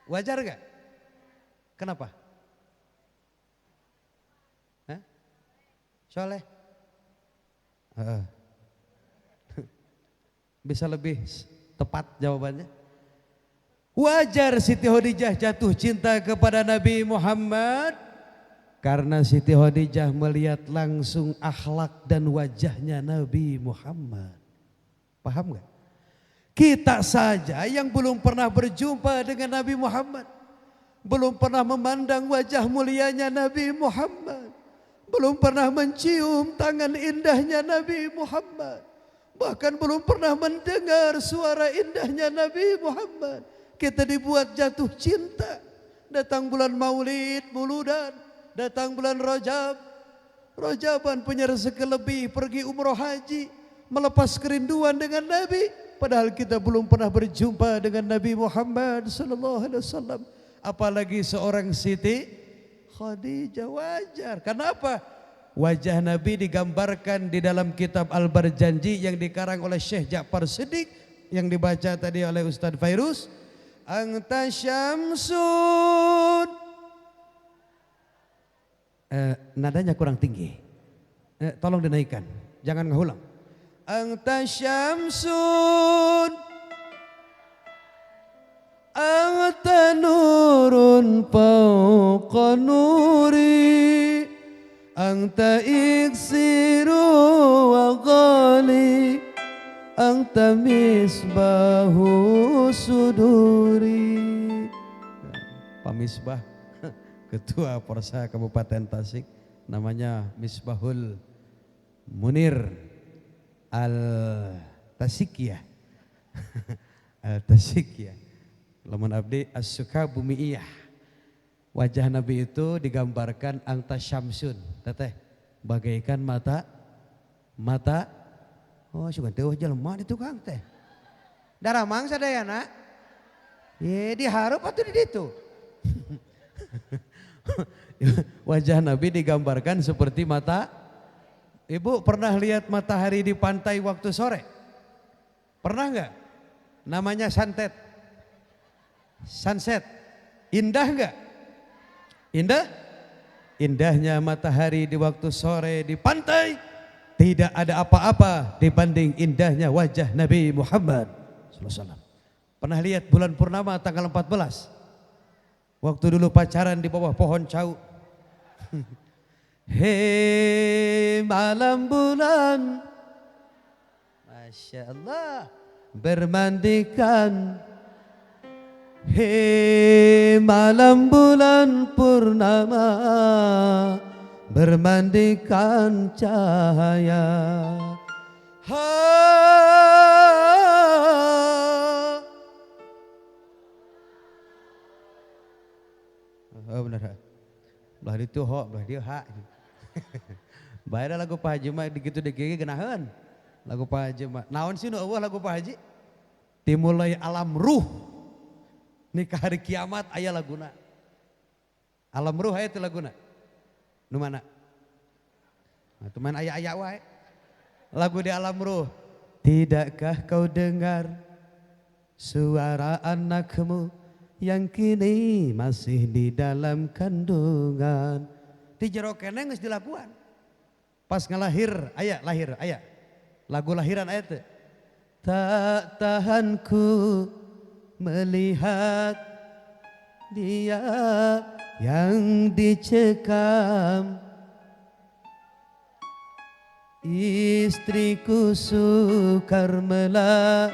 Wajar gak? Kenapa? Hah? Soleh? Bisa lebih tepat jawabannya? Wajar Siti Khadijah jatuh cinta kepada Nabi Muhammad karena Siti Khadijah melihat langsung akhlak dan wajahnya Nabi Muhammad. Paham gak? Kita saja yang belum pernah berjumpa dengan Nabi Muhammad, belum pernah memandang wajah mulianya Nabi Muhammad, belum pernah mencium tangan indahnya Nabi Muhammad, bahkan belum pernah mendengar suara indahnya Nabi Muhammad. Kita dibuat jatuh cinta. Datang bulan Maulid, Muludan, datang bulan Rajab, Rajaban punya rezeki lebih, pergi umroh haji, melepas kerinduan dengan Nabi. Padahal kita belum pernah berjumpa dengan Nabi Muhammad sallallahu alaihi wasallam. Apalagi seorang Siti Khadijah, wajar. Kenapa? Wajah Nabi digambarkan di dalam kitab Al-Barjanji yang dikarang oleh Syekh Ja'far Siddiq yang dibaca tadi oleh Ustadz Fairuz. Anta syamsun. Nadanya kurang tinggi. Tolong dinaikkan, jangan ngulang. Anta syamsun, anta nurun fawqa nuri, anta iksiru wa ghali, anta misbahu suduri. Pak Misbah, Ketua Porsa Kabupaten Tasik, namanya Misbahul Munir Al-Tasikiyah. Al-Tasikiyah. Lamun abdi as-Sukabumiiyah. Wajah Nabi itu digambarkan anta syamsun, teteh, bagaikan mata. Oh, sugan teh jelema di tukang teh. Darah mangsa dayana. Ye dihareup atuh di ditu. Wajah Nabi digambarkan seperti mata. Ibu pernah lihat matahari di pantai waktu sore? Pernah enggak? Namanya sunset. Sunset. Indah enggak? Indah? Indahnya matahari di waktu sore di pantai tidak ada apa-apa dibanding indahnya wajah Nabi Muhammad sallallahu alaihi wasallam. Pernah lihat bulan purnama tanggal 14? Waktu dulu pacaran di bawah pohon cau. Hei malam bulan, Masya Allah, bermandikan. Hei malam bulan purnama, bermandikan cahaya. Ha. Oh benar. Belah ditu ho, belah dia ha. Bayar lagu Pak Haji mah digitu dikiki genaheun. Lagu Pak Haji mah. Naon sih nu eueuh lagu Pak Haji? Dimulai alam ruh. Nikah hari kiamat aya laguna. Alam ruh aya teu laguna. Nu mana? Nah, teman aya-aya wae. Lagu di alam ruh. Tidakkah kau dengar suara anakmu yang kini masih di dalam kandungan? Di jero keneh geus dilakuan. Pas ngalahir aya, lahir aya. Lagu lahiran aya teu. Tak tahanku melihat dia yang dicekam. Istriku Sukarmela,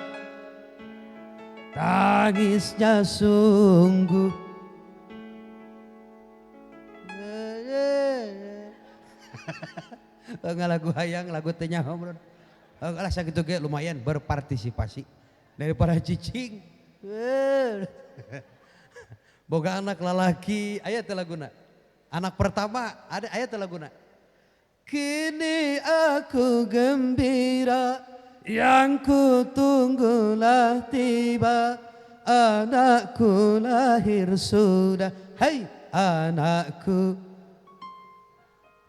tangisnya sungguh. Enggak lagu hayang, lagu teh nyaho bro. Lah sakitu ge lumayan berpartisipasi daripada cicing. Boga anak lalaki, aya teh laguna. Anak pertama ada aya teh laguna. Kini aku gembira, yang ku tunggulah tiba, anakku lahir sudah. Hei anakku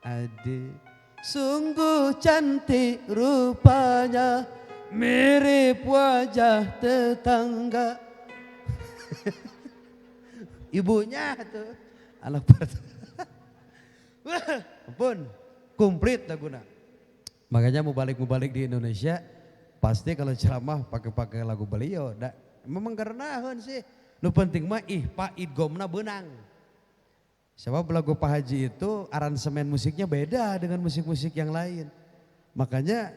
adik, sungguh cantik rupanya, mirip wajah tetangga. Ibunya tuh anak pertama. Ampun, komplit laguna. Makanya mau balik di Indonesia pasti kalau ceramah pakai-pakai lagu beliau. Da, memang karena sih. Nu penting mah ihpa idgomna beunang. Sebab lagu Pak Haji itu aransemen musiknya beda dengan musik-musik yang lain. Makanya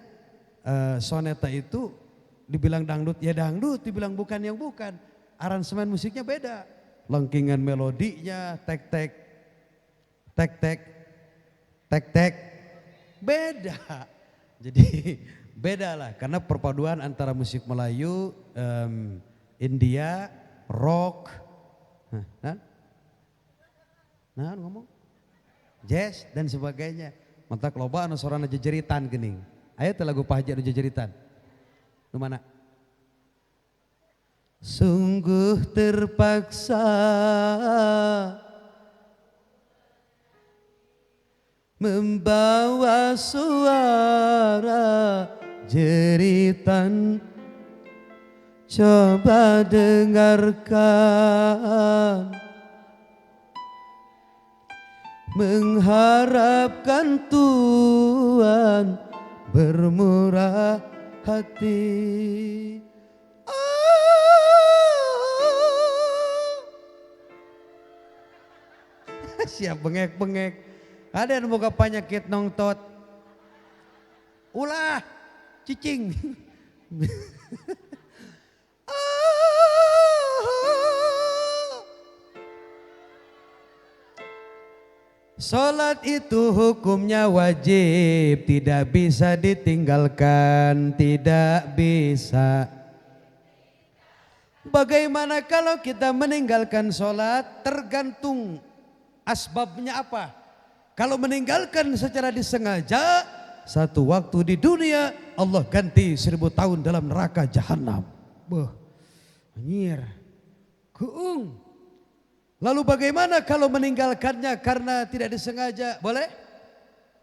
soneta itu dibilang dangdut ya dangdut, dibilang bukan yang bukan. Aransemen musiknya beda. Lengkingan melodinya, tek-tek, tek-tek, tek-tek, beda. Jadi beda lah karena perpaduan antara musik Melayu, India, rock, nah ngomong, jazz dan sebagainya. Mantak loba anu sorana jejeritan geuning. Aya teh lagu Pak Haji anu jejeritan. Nu mana? Sungguh terpaksa membawa suara jeritan, coba dengarkan, mengharapkan Tuhan bermurah hati. Siap bengek-bengek. Ada yang boga penyakit nongtot. Ulah cicing. Salat itu hukumnya wajib, tidak bisa ditinggalkan, tidak bisa. Bagaimana kalau kita meninggalkan salat? Tergantung asbabnya apa. Kalau meninggalkan secara disengaja, satu waktu di dunia Allah ganti 1000 tahun dalam neraka jahanam. Beuh, anjir, keung. Lalu bagaimana kalau meninggalkannya karena tidak disengaja? Boleh?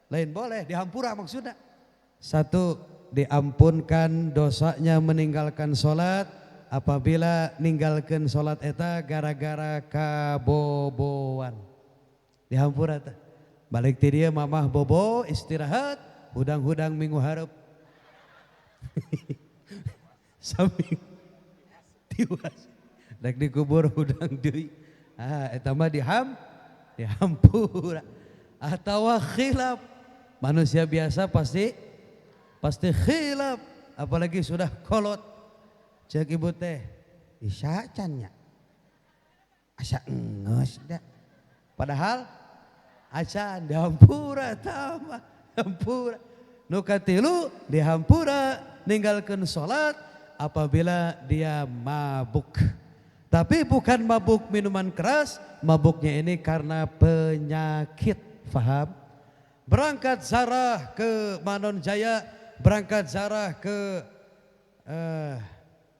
Lain boleh, dihampura maksudnya. Satu, diampunkan dosanya meninggalkan sholat apabila ninggalkan sholat eta gara-gara kaboboan. Dihampura teh. Balik ti dia mamah bobo istirahat, hudang-hudang minggu hareup. Sami tiwas. Rek dikubur hudang deui. Ah, eta mah dihampura. Atawa khilaf. Manusia biasa pasti khilaf, apalagi sudah kolot. Cek ibu teh, Isya can nya. Asa enggeus da. Padahal acan dihampura tama, hampura. Nu katilu dihampura ninggalkeun salat apabila dia mabuk. Tapi bukan mabuk minuman keras, mabuknya ini karena penyakit, faham? Berangkat zarah ke Manon Jaya, berangkat zarah ke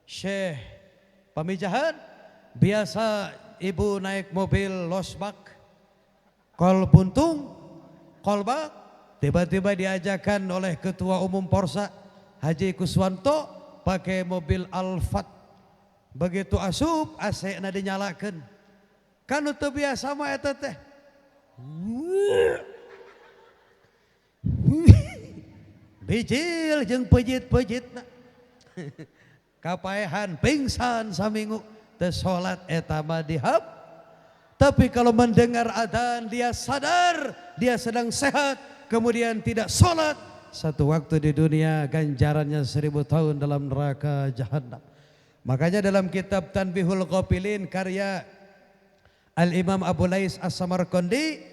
Syekh Pamijahan, biasa ibu naik mobil losbak, kol buntung, kolbak, tiba-tiba diajakan oleh Ketua Umum Porsa Haji Kuswanto pakai mobil Alphard. Begitu asup AC na dinyalakeun. Kan teu biasa mah eta teh. Bijil jeung pejit-pejitna. Kapaehan pingsan saminggu. Teu salat eta mah dihap. Tapi kalau mendengar adzan dia sadar dia sedang sehat, kemudian tidak salat, satu waktu di dunia ganjarannya 1000 tahun dalam neraka jahanam. Makanya dalam kitab Tanbihul Ghafilin karya Al-Imam Abu Lais As-Samarqandi,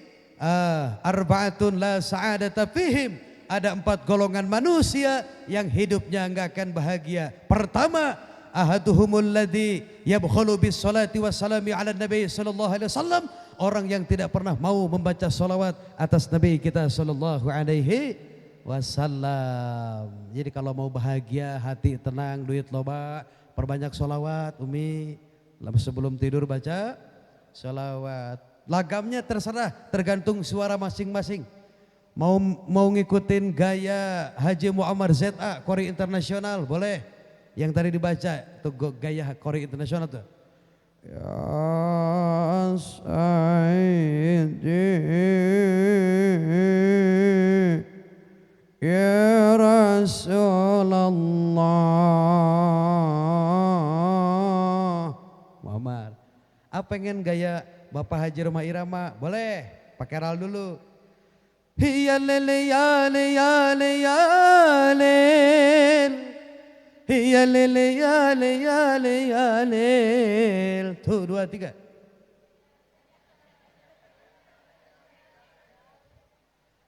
arba'atun la sa'adata fihim, ada 4 golongan manusia yang hidupnya enggak akan bahagia. Pertama, ahaduhumul ladzi yabkhulu bis salati wassalami ala nabi sallallahu alaihi wasallam, orang yang tidak pernah mau membaca salawat atas nabi kita sallallahu alaihi wasallam. Jadi kalau mau bahagia, hati tenang, duit loba, perbanyak salawat. Umi, sebelum tidur baca salawat. Lagamnya terserah, tergantung suara masing-masing. Mau ngikutin gaya Haji Muammar ZA Qori Internasional boleh. Yang tadi dibaca tuh gaya Qori Internasional tuh. Ya Sayyidi ya Rasulullah. Muammar. Ah pengen gaya Bapak Haji Rhoma Irama boleh, pakai ral dulu. Ya lele ya le ya le ya le. Ya lele ya le ya le ya le. 1, 2, 3.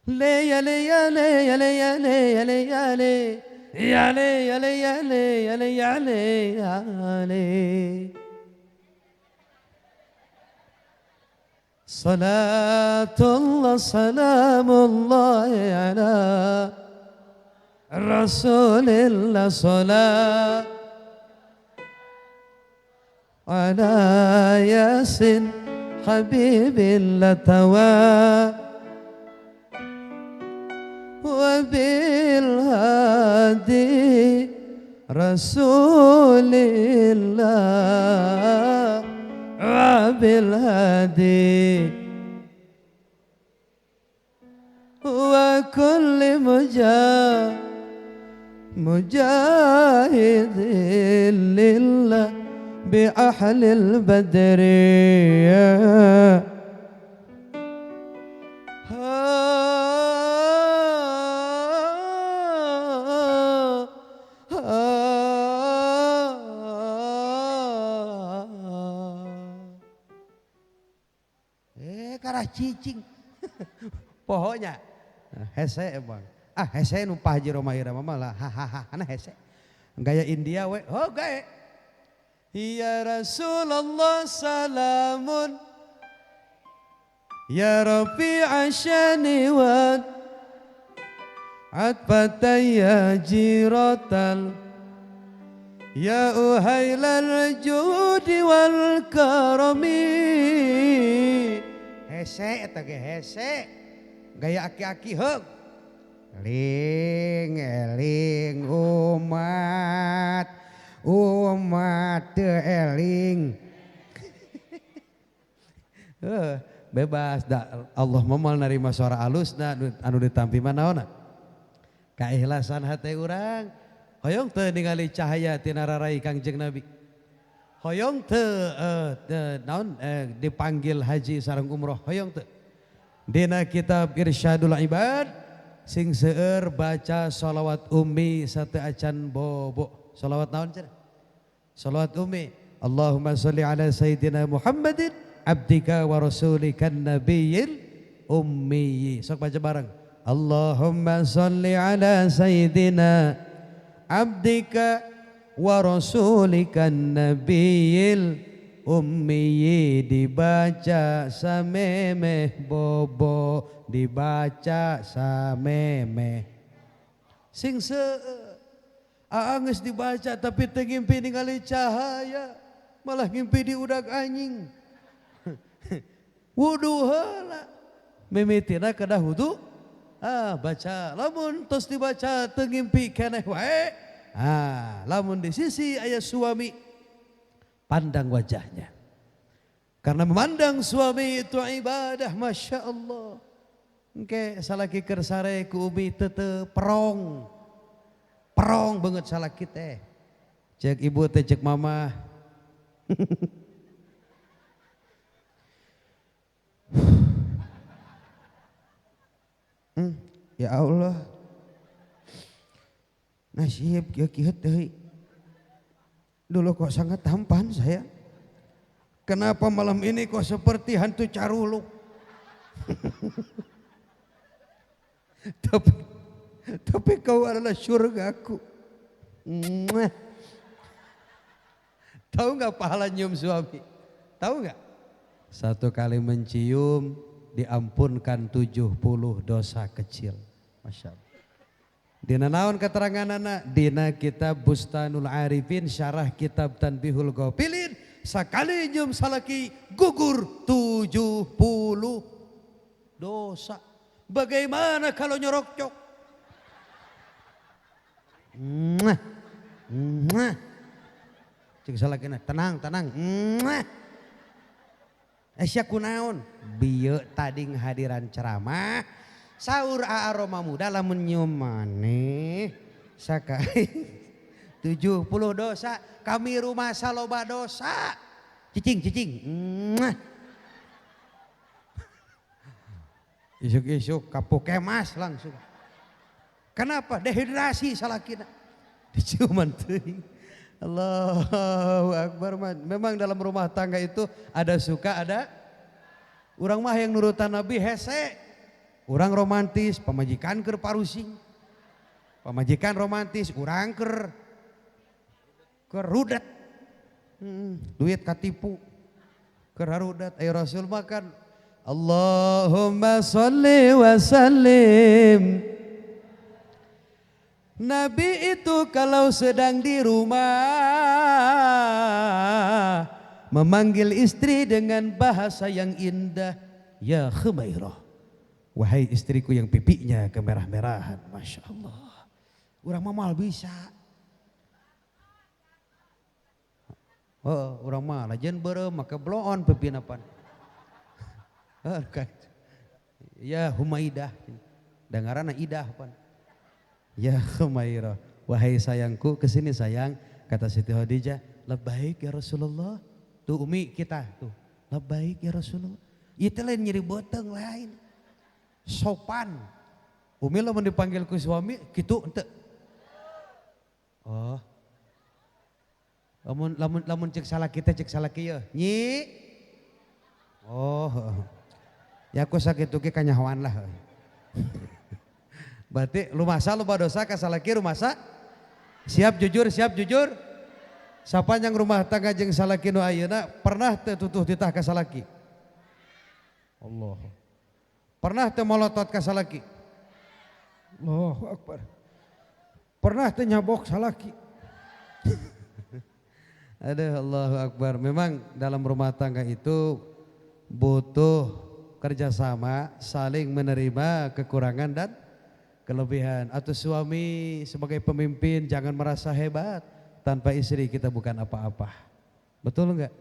Le ya le ya le ya le ya le ya le ya le. Ya le ya le ya le ya le ya le ya le. Salatullah salamullah ala Rasulillah salat ala Yasin habibillah tawa wa bil hadi Rasulillah wa bil hadi wa kulli mujahidin lillah bi ahlil badri. Karah cicing. Pokoknya hese emang. Ah hese nu Pak Haji Rhoma Irama malah hahaha ana hese. Gaya India we. Oh gae. Ya Rasulullah salamun ya Rafi asyani wa atfata ya jiratal ya uhailal judi wal karami. Hese eta ge hese. Gaya aki-aki heug. Eling eling umat, umat teu eling. Bebas da Allah moal narima suara alusna anu ditampi mah naonna. Kaikhlasan hate urang. Hoyong teu ningali cahaya tina rarai Kangjeng Nabi. Hoyong teu naon dipanggil haji sareng umroh hoyong teu. Dina kitab Irsyadul Ibad sing seueur baca sholawat umi sate acan bobo. Sholawat naon cenah? Sholawat umi. Allahumma sholli ala sayyidina Muhammadin abdika wa rasulikan nabiyil ummi. Sok baca bareng. Allahumma sholli ala sayyidina abdika wa rasulikan nabiyil ummi. Dibaca samemeh bobo, dibaca samemeh sing geus dibaca tapi teu ngimpi ningali cahaya, malah ngimpi di udag anjing. Wudu heula mimitina kedah wudu, baca lamun tos dibaca teu ngimpi keneh wae. Lamun di sisi ayah suami, pandang wajahnya. Karena memandang suami itu ibadah, masya Allah. Engke salaki keur sare ku umi teu perong. Perong banget salaki teh. Cek ibu teh cek mama. Ya Allah. Nasib kieu-kieu teuing. Dulu kok sangat tampan saya. Kenapa malam ini kok seperti hantu caruluk? Tapi kau adalah surgaku. Tahu nggak pahala nyium suami? Tahu nggak? Satu kali mencium diampunkan 70 dosa kecil. Masya Allah. Dina naon keterangan anak? Dina kitab Bustanul Arifin syarah kitab Tanbihul Ghafilin. Sekali nyium salaki gugur 70 dosa. Bagaimana kalau nyorok cok? Mwah. Mwah. Cek salakina tenang tenang. Mwah. Sia kunaon? Bieu tadi ngahadiran ceramah. Saur aroma muda lamun nyium maneh sakali 70 dosa. Kami rumah saloba dosa. Cicing cicing. Mwah. Isuk-isuk kapukemas langsung. Kenapa? Dehidrasi salakina. Diciuman teuing. Allahu Akbar. Memang dalam rumah tangga itu ada suka ada. Urang mah yang nurutan Nabi hese. Urang romantis, pamajikan keur parusing. Pamajikan romantis, urang keur rudet. Duit katipu. Keur harudet. Ayo Rasul makan. Allahumma sholli wa sallim. Nabi itu kalau sedang di rumah memanggil istri dengan bahasa yang indah. Ya Khumairah, wahai istriku yang pipinya kemerah-merahan. Masya Allah. Urang mah moal bisa. Oh, urang mah lajen beureum make bloon pipina pan. Ya Humaidah, dengarana idah pan. Ya Khumairah, wahai sayangku, kesini sayang, kata Siti Khadijah, labbaik ya Rasulullah. Tuh umi kita tuh, labbaik ya Rasulullah. Itu lain nyeri boteng lain. Sopan. Umi lamun dipanggil ku suami gitu ente. Oh. Lamun lamun lamun cek salah kita cek salah kieu. Nyi. Oh. Ya aku sakitu ge kanyahoan lah. Berarti rumasa loba dosa ka salaki rumasa siap jujur siap jujur. Sapanjang rumah tangga jeung salaki nu ayeuna pernah teu tutuh titah ka salaki? Allah. Pernah teu molotot ka salaki? Allahu Akbar. Pernah teu nyabok salaki? Aduh, Allahu Akbar. Memang dalam rumah tangga itu butuh kerjasama, saling menerima kekurangan dan kelebihan. Atau suami sebagai pemimpin jangan merasa hebat. Tanpa istri kita bukan apa-apa. Betul enggak?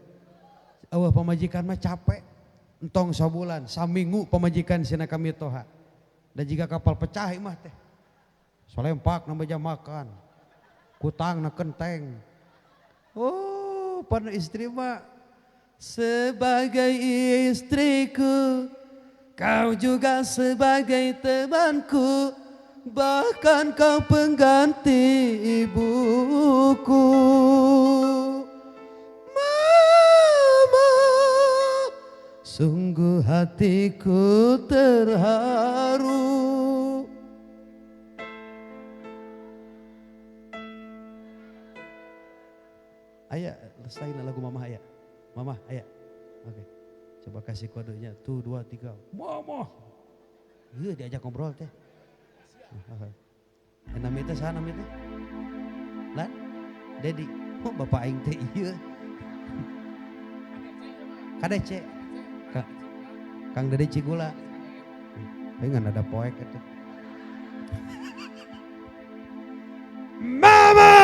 Awah pamajikan mah capek. Entong sabulan, saminggu pamajikan sina kami toha. Dan jika kapal pecah mah teh. Solempak na meja makan. Kutang na kenteng. Oh, pan istri mah sebagai istriku, kau juga sebagai temanku, bahkan kau pengganti ibuku. Mama, sungguh hatiku terharu. Ayah, lestain lagu Mama ayah. Mama, ayah. Oke. Coba kasih kodenya. 1, 2, 3. Mama. Iya, diajak ngobrol teh. Nama itu saha nama itu? Lan? Dedi. Oh, bapak aing teh ieu. KDC. Kang Dedi Cigula. Pengen ada poek itu. Mama!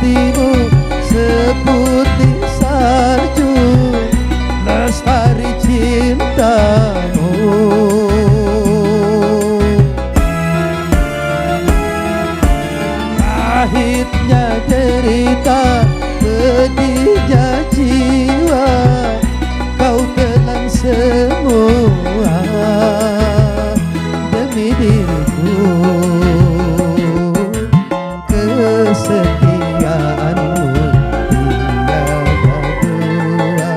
hatimu seputih salju, lestari cintamu. Pahitnya derita, pedihnya jiwa, kau telan semua demi diriku. Kesetiaanmu tiada dua,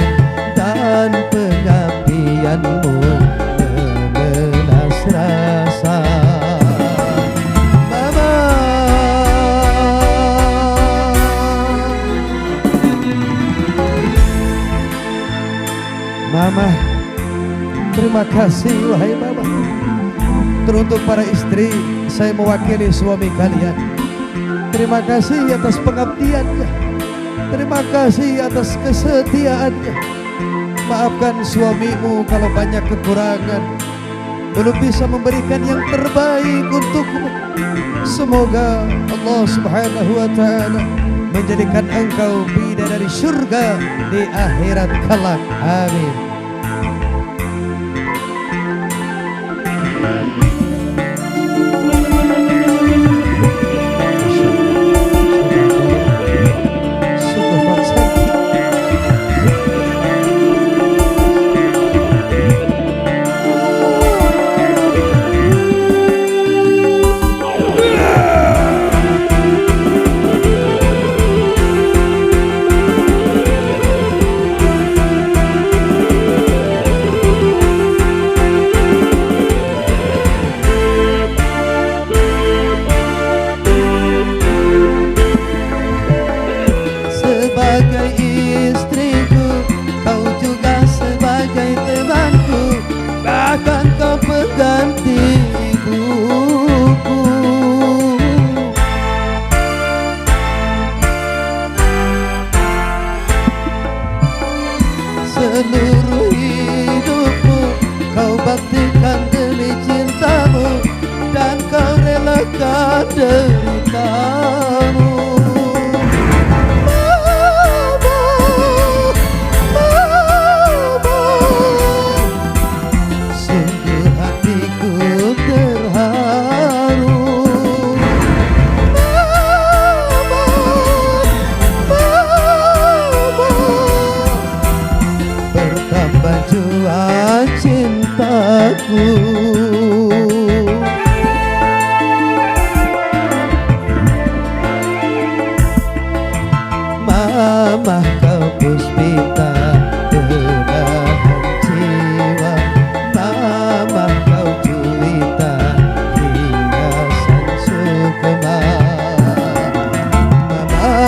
dan pengabdianmu memelas rasa. Mama, Mama, terima kasih wahai Mama. Teruntuk para istri, saya mewakili suami kalian. Terima kasih atas pengabdiannya. Terima kasih atas kesetiaannya. Maafkan suamimu kalau banyak kekurangan, belum bisa memberikan yang terbaik untukmu. Semoga Allah Subhanahu wa Ta'ala menjadikan engkau bidadari surga di akhirat kelak. Amin. Sebagai istriku, kau juga sebagai temanku, bahkan kau pengganti ibuku. Seluruh hidupmu kau baktikan demi cintamu, dan kau relakan deritamu. Cintaku, Mama, kau puspita belahan jiwa, Mama kau juwita hiasan sukma. Mama,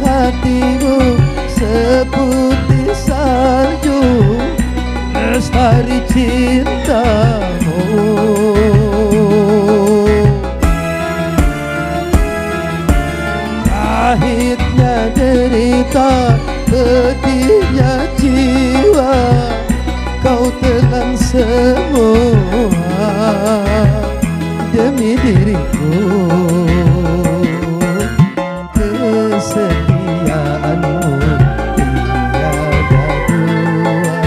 hatimu seputih salju, lestari cintamu. Pahitnya derita, pedihnya jiwa, kau telan semua demi diriku. Kesetiaanmu tiada dua,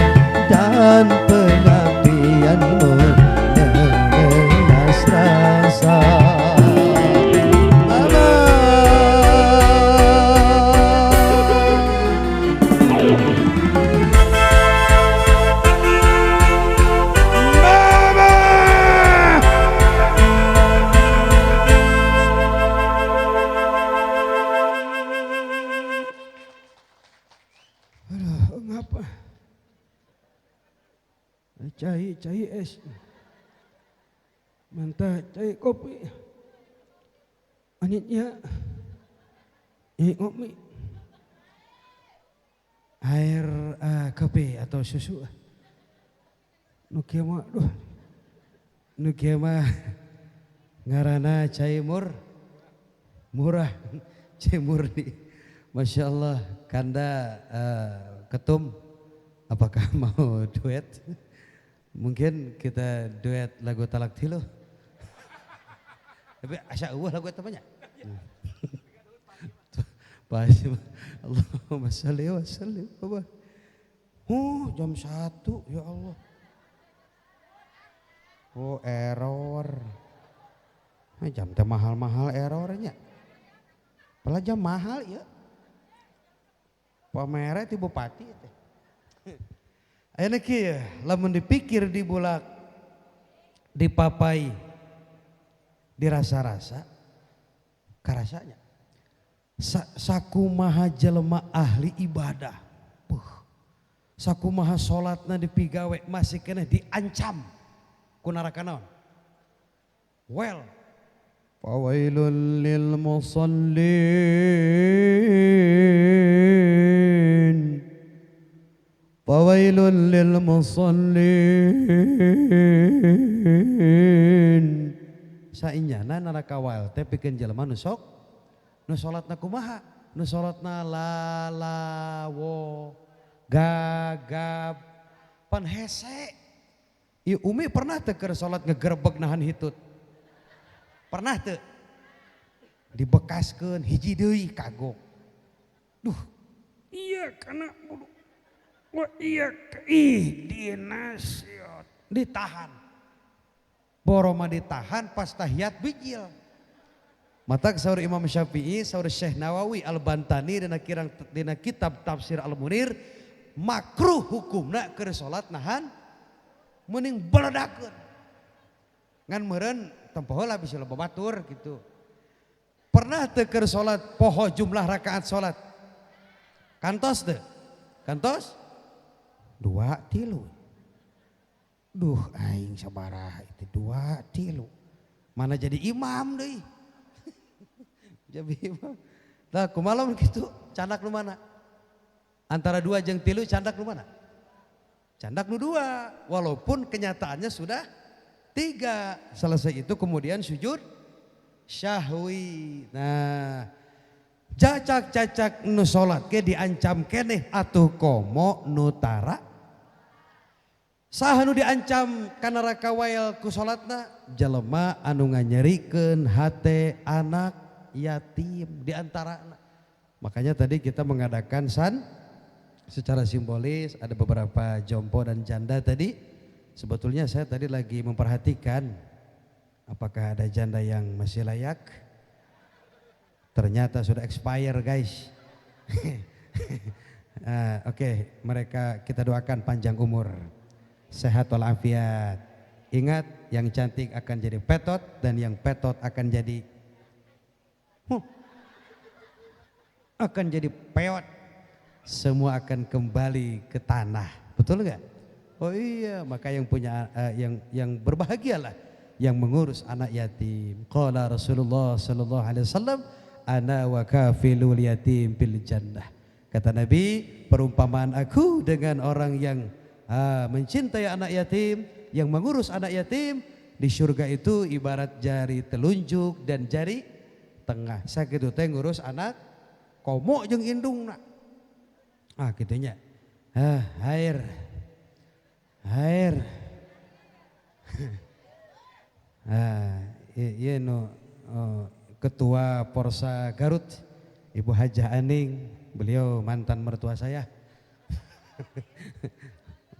dan pengabdianmu memelas rasa. Mama, Mama. Aduh, ngapa? Cai, cai es. Mantap, cai kopi. Anitnya, ngopi. Air kopi atau susu. Nu kieu mah, duh. Nu kieu mah ngaranna cai murah, cai murni. Masya Allah, Kanda Ketum, apakah mau duet? Mungkin kita duet lagu Talak Tilu. Tapi asa eueuh lagu eta mah nya. Pak Haji, Allahumma sholli wa sallim. Jam 1 ya Allah. Oh error. Nah, jam teh mahal-mahal errornya. Padahal jam mahal ya. Pamere ti bupati teh. Ayeuna kieu lamun dipikir dibulak dipapai dirasa-rasa karasanya. Sakumaha jelema ahli ibadah. Puh. Sakumaha salatna dipigawe masih keneh diancam ku neraka naon? Well, fawailul lil musallin, fawailul lil musallin. Sainyana neraka wail teh pikeun jelema nu sok nu salatna kumaha? Nu salatna la la wo gagab pan hese. Ieu Umi pernah teu keur salat ngegerebeg nahan hitut? Pernah teu? Dibekaskeun hiji deui kagok. Duh, iya kana bulu. Wa iya ih dinasiot. Ditahan. Boroma ditahan pas tahiyat bijil. Mata saur Imam Syafi'i, saur Syekh Nawawi Al-Bantani dina kirang dina kitab Tafsir Al-Munir makruh hukumna keur salat nahan mending beledakeun. Ngan meureun tempo heula bisa loba batur gitu. Pernah teu keur salat poho jumlah rakaat salat? Kantos teu? Kantos? 2 3. Duh aing sabaraha itu 2 3. Mana jadi imam deui. Jadi imam. Tah kumaha lamun kitu? Candak nu mana? Antara 2 jeung 3 candak nu mana? Candak nu 2, walaupun kenyataannya sudah 3. Selesai itu kemudian sujud syahwi. Nah, cacak-cacak nu salat ke diancam keneh atuh komo nu tara. Saha nu diancam ka neraka wail ku salatna? Jelema anu nganyerikeun hate anak yatim di antarana. Makanya tadi kita mengadakan san secara simbolis ada beberapa jompo dan janda tadi. Sebetulnya saya tadi lagi memperhatikan apakah ada janda yang masih layak. Ternyata sudah expire guys. Oke, mereka kita doakan panjang umur, sehat walafiat. Ingat, yang cantik akan jadi petot dan yang petot akan jadi akan jadi peot. Semua akan kembali ke tanah. Betul nggak? Oh iya, maka yang punya yang berbahagialah yang mengurus anak yatim. Qala Rasulullah sallallahu alaihi wasallam, ana wa kafilul yatim fil jannah. Kata Nabi, perumpamaan aku dengan orang yang mencintai anak yatim, yang mengurus anak yatim di surga itu ibarat jari telunjuk dan jari tengah. Sakitu teh ngurus anak komo jeung indungna. Ah gitunya. Ah, air. Air. Ah, ieu nu Ketua Porsa Garut, Ibu Hajah Aning, beliau mantan mertua saya.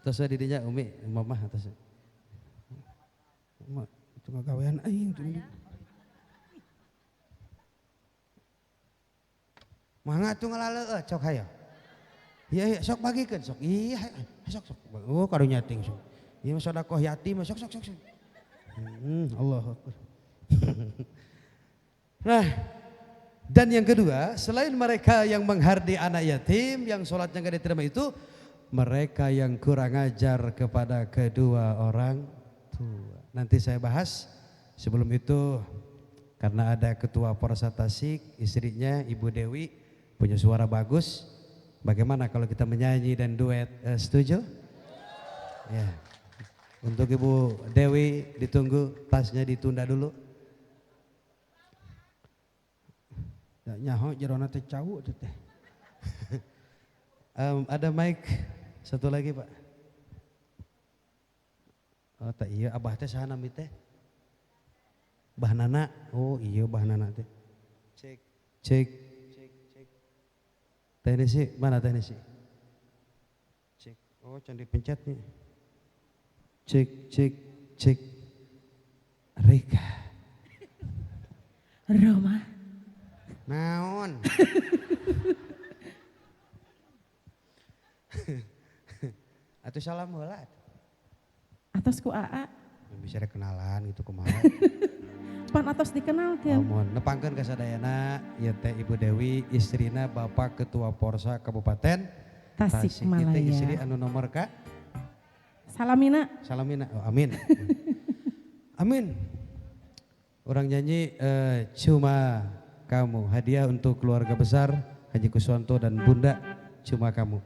Terus didinya Umi, Mamah atas. Mak, itu gawean aing tuh. Mangga tuh ngalaleueuh cok hayo. Iya iya sok bagikeun sok. Iya sok sok. Oh karunya ting sok. Ieu mah sedekah yatim sok sok sok. Allahu akbar. Nah, dan yang kedua, selain mereka yang menghardi anak yatim yang sholatnya nggak diterima itu, mereka yang kurang ajar kepada kedua orang tua. Nanti saya bahas. Sebelum itu, karena ada Ketua Porsa Tasik, istrinya Ibu Dewi punya suara bagus. Bagaimana kalau kita menyanyi dan duet? Setuju? Ya. Untuk Ibu Dewi ditunggu, tasnya ditunda dulu. Nyaho jerona teh cau teh. Ada mic satu lagi Pak. Oh teh iya abah teh saha nami teh? Bah Nana. Oh iya Bah Nana teh. Cek cek cek cek. Teknisi mana teknisi? Cek. Oh can dipencet nih. Cek cek cek. Rika. Roma. Naon? Atuh salam heula. Atos ku AA. Bisa kenalan gitu kumaha. Pan atos dikenalkeun. Lamun nepangkeun ka sadayana ieu teh Ibu Dewi istrina Bapak Ketua Porsa Kabupaten Tasikmalaya. Ieu teh istri anu nomor ka? Salamina. Salamina. Oh, amin. Amin. Orang nyanyi cuma kamu, hadiah untuk keluarga besar Haji Kuswanto dan Bunda cuma kamu.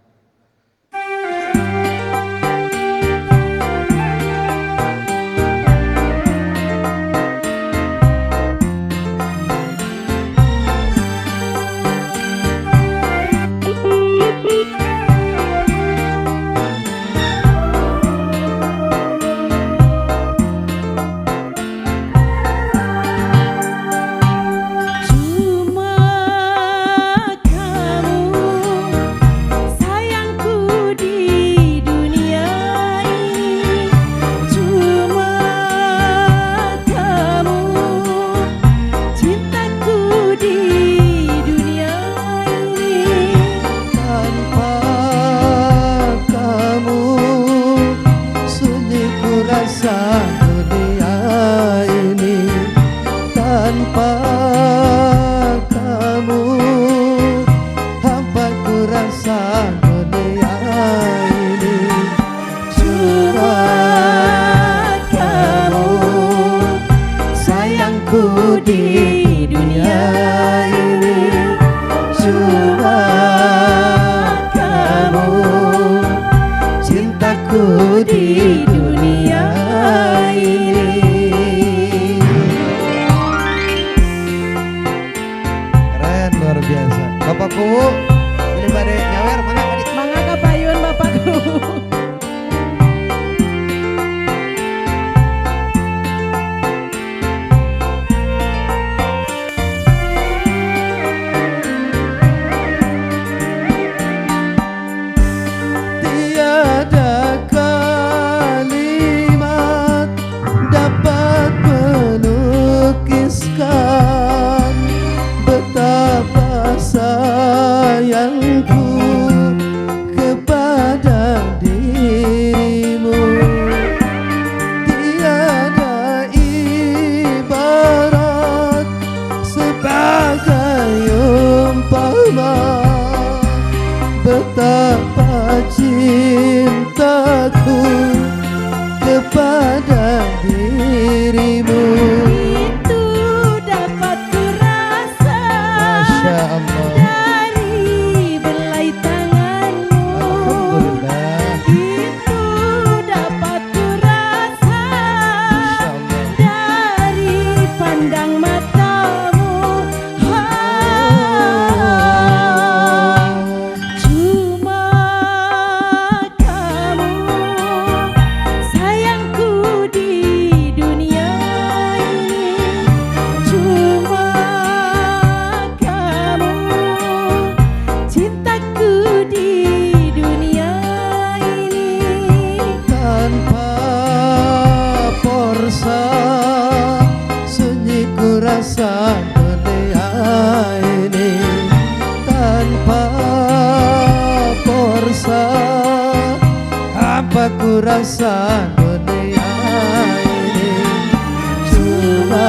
Cuma kamu sayangku di dunia ini, cuma kamu cintaku di dunia ini. Tanpa kamu sunyi ku rasa dunia ini, tanpa kamu hampa ku rasa dunia ini. Cuma kamu sayangku di dunia ini, Cuma kamu cintaku di dunia ini. Keren luar biasa. Bapakku, beli bade nyawer mangga bade. Mangga kapayun bapakku. Tiada kalimat dapat melukiskan betapa sayangku kepada dirimu. Tiada ibarat sebagai umpama betapa cintaku kepada dirimu. Itu dapat ku rasa Masya Allah. dari belai tanganmu. Alhamdulillah. Itu dapat ku rasa Masya Allah. dari pandang matamu. Ha, cuma kamu sayangku di dunia ini, cuma kamu cintaku di dunia ini. Tanpa porsa sunyi ku rasa dunia ini, tanpa porsa hampa ku rasa dunia ini. Cuma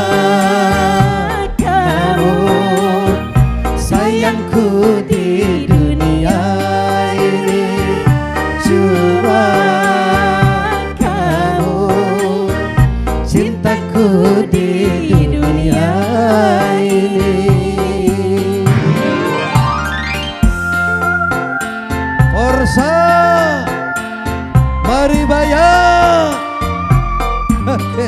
Kamu sayangku di dunia ini, cuma kamu cintaku di dunia ini. Forza, mari bayar. Oke.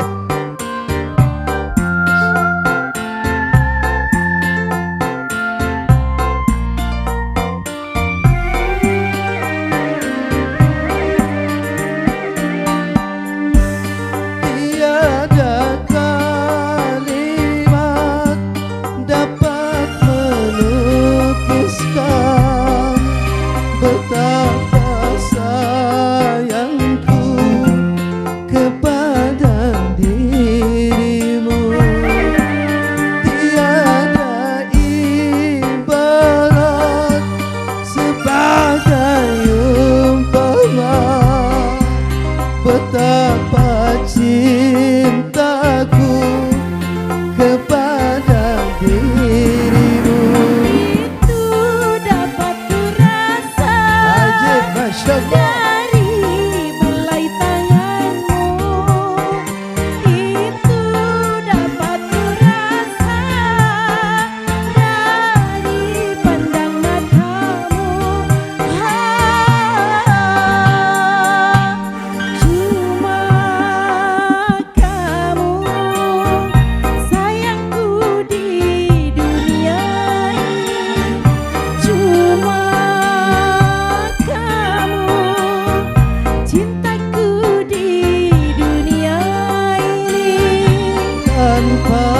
Tanpa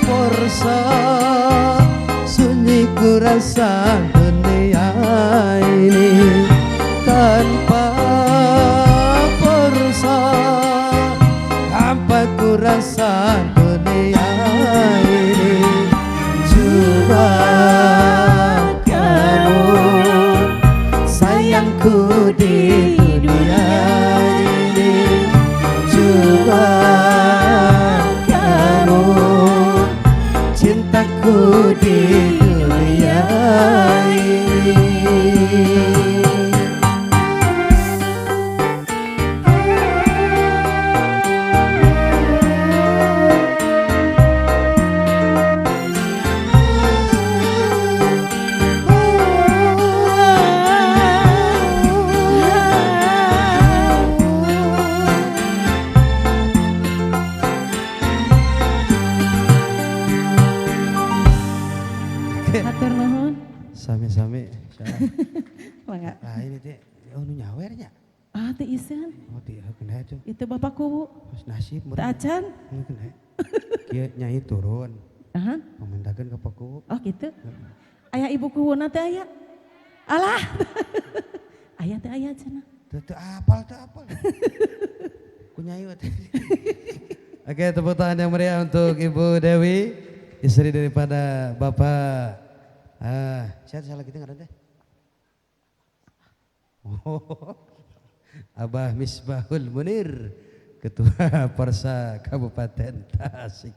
Porsa sunyi ku rasa dunia ini. Tanpa Porsa hampa ku rasa dunia ini. Cuma kamu sayangku di dunia ini. Cuma kamu cintaku di dunia ini. Hatur nuhun. Sami-sami. Mangga. Lah ini teh oh nu nyawernya. Ah, teu iseun. Oh teu kena tuh. Itu bapak kuwu. Terus nasib Teu acan. Kena. Kieu nyai turun. Aha. Pamandakeun ka paku. Oh gitu. Aya ibu kuwuna teh aya. Alah. Aya teh aya cenah. Teu teu apal teu apal. Ku nyai we teh. Oke, tepuk tangan yang meriah untuk Ibu Dewi, istri daripada Bapak Siapa salah kita ngaran teh? Oh, Abah Misbahul Munir, Ketua Porsa Kabupaten Tasik.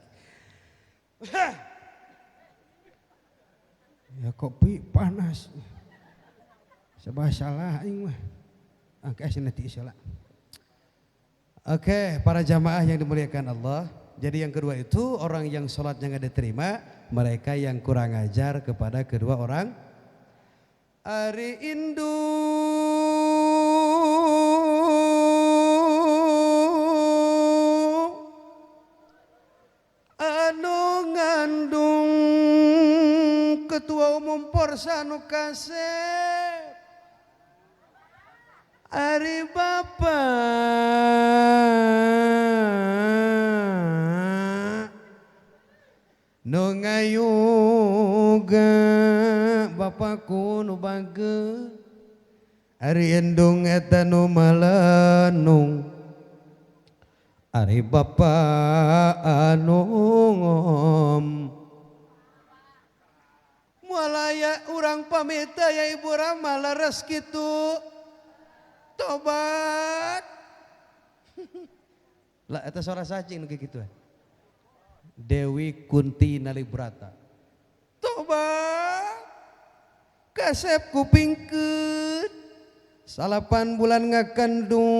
Ya kopi panas. Sebab salah aing mah. Angke cenah ti salah. Oke, para jamaah yang dimuliakan Allah. Jadi yang kedua itu orang yang sholatnya nggak diterima, mereka yang kurang ajar kepada kedua orang. Ari indung anu ngandung ketua umum Porsa nu kasep. Ari bapa nu ngayuga bapakku nu bangke. Ari indung eta nu malenung. Ari bapa anu ngom. Mualaya urang pamit ya ibu Rama leres kitu. Tobat. Lah eta suara sacing nu kitu. Dewi Kunti Nalibrata. Tobat. Kasep kupingkeun. 8 bulan ngakandung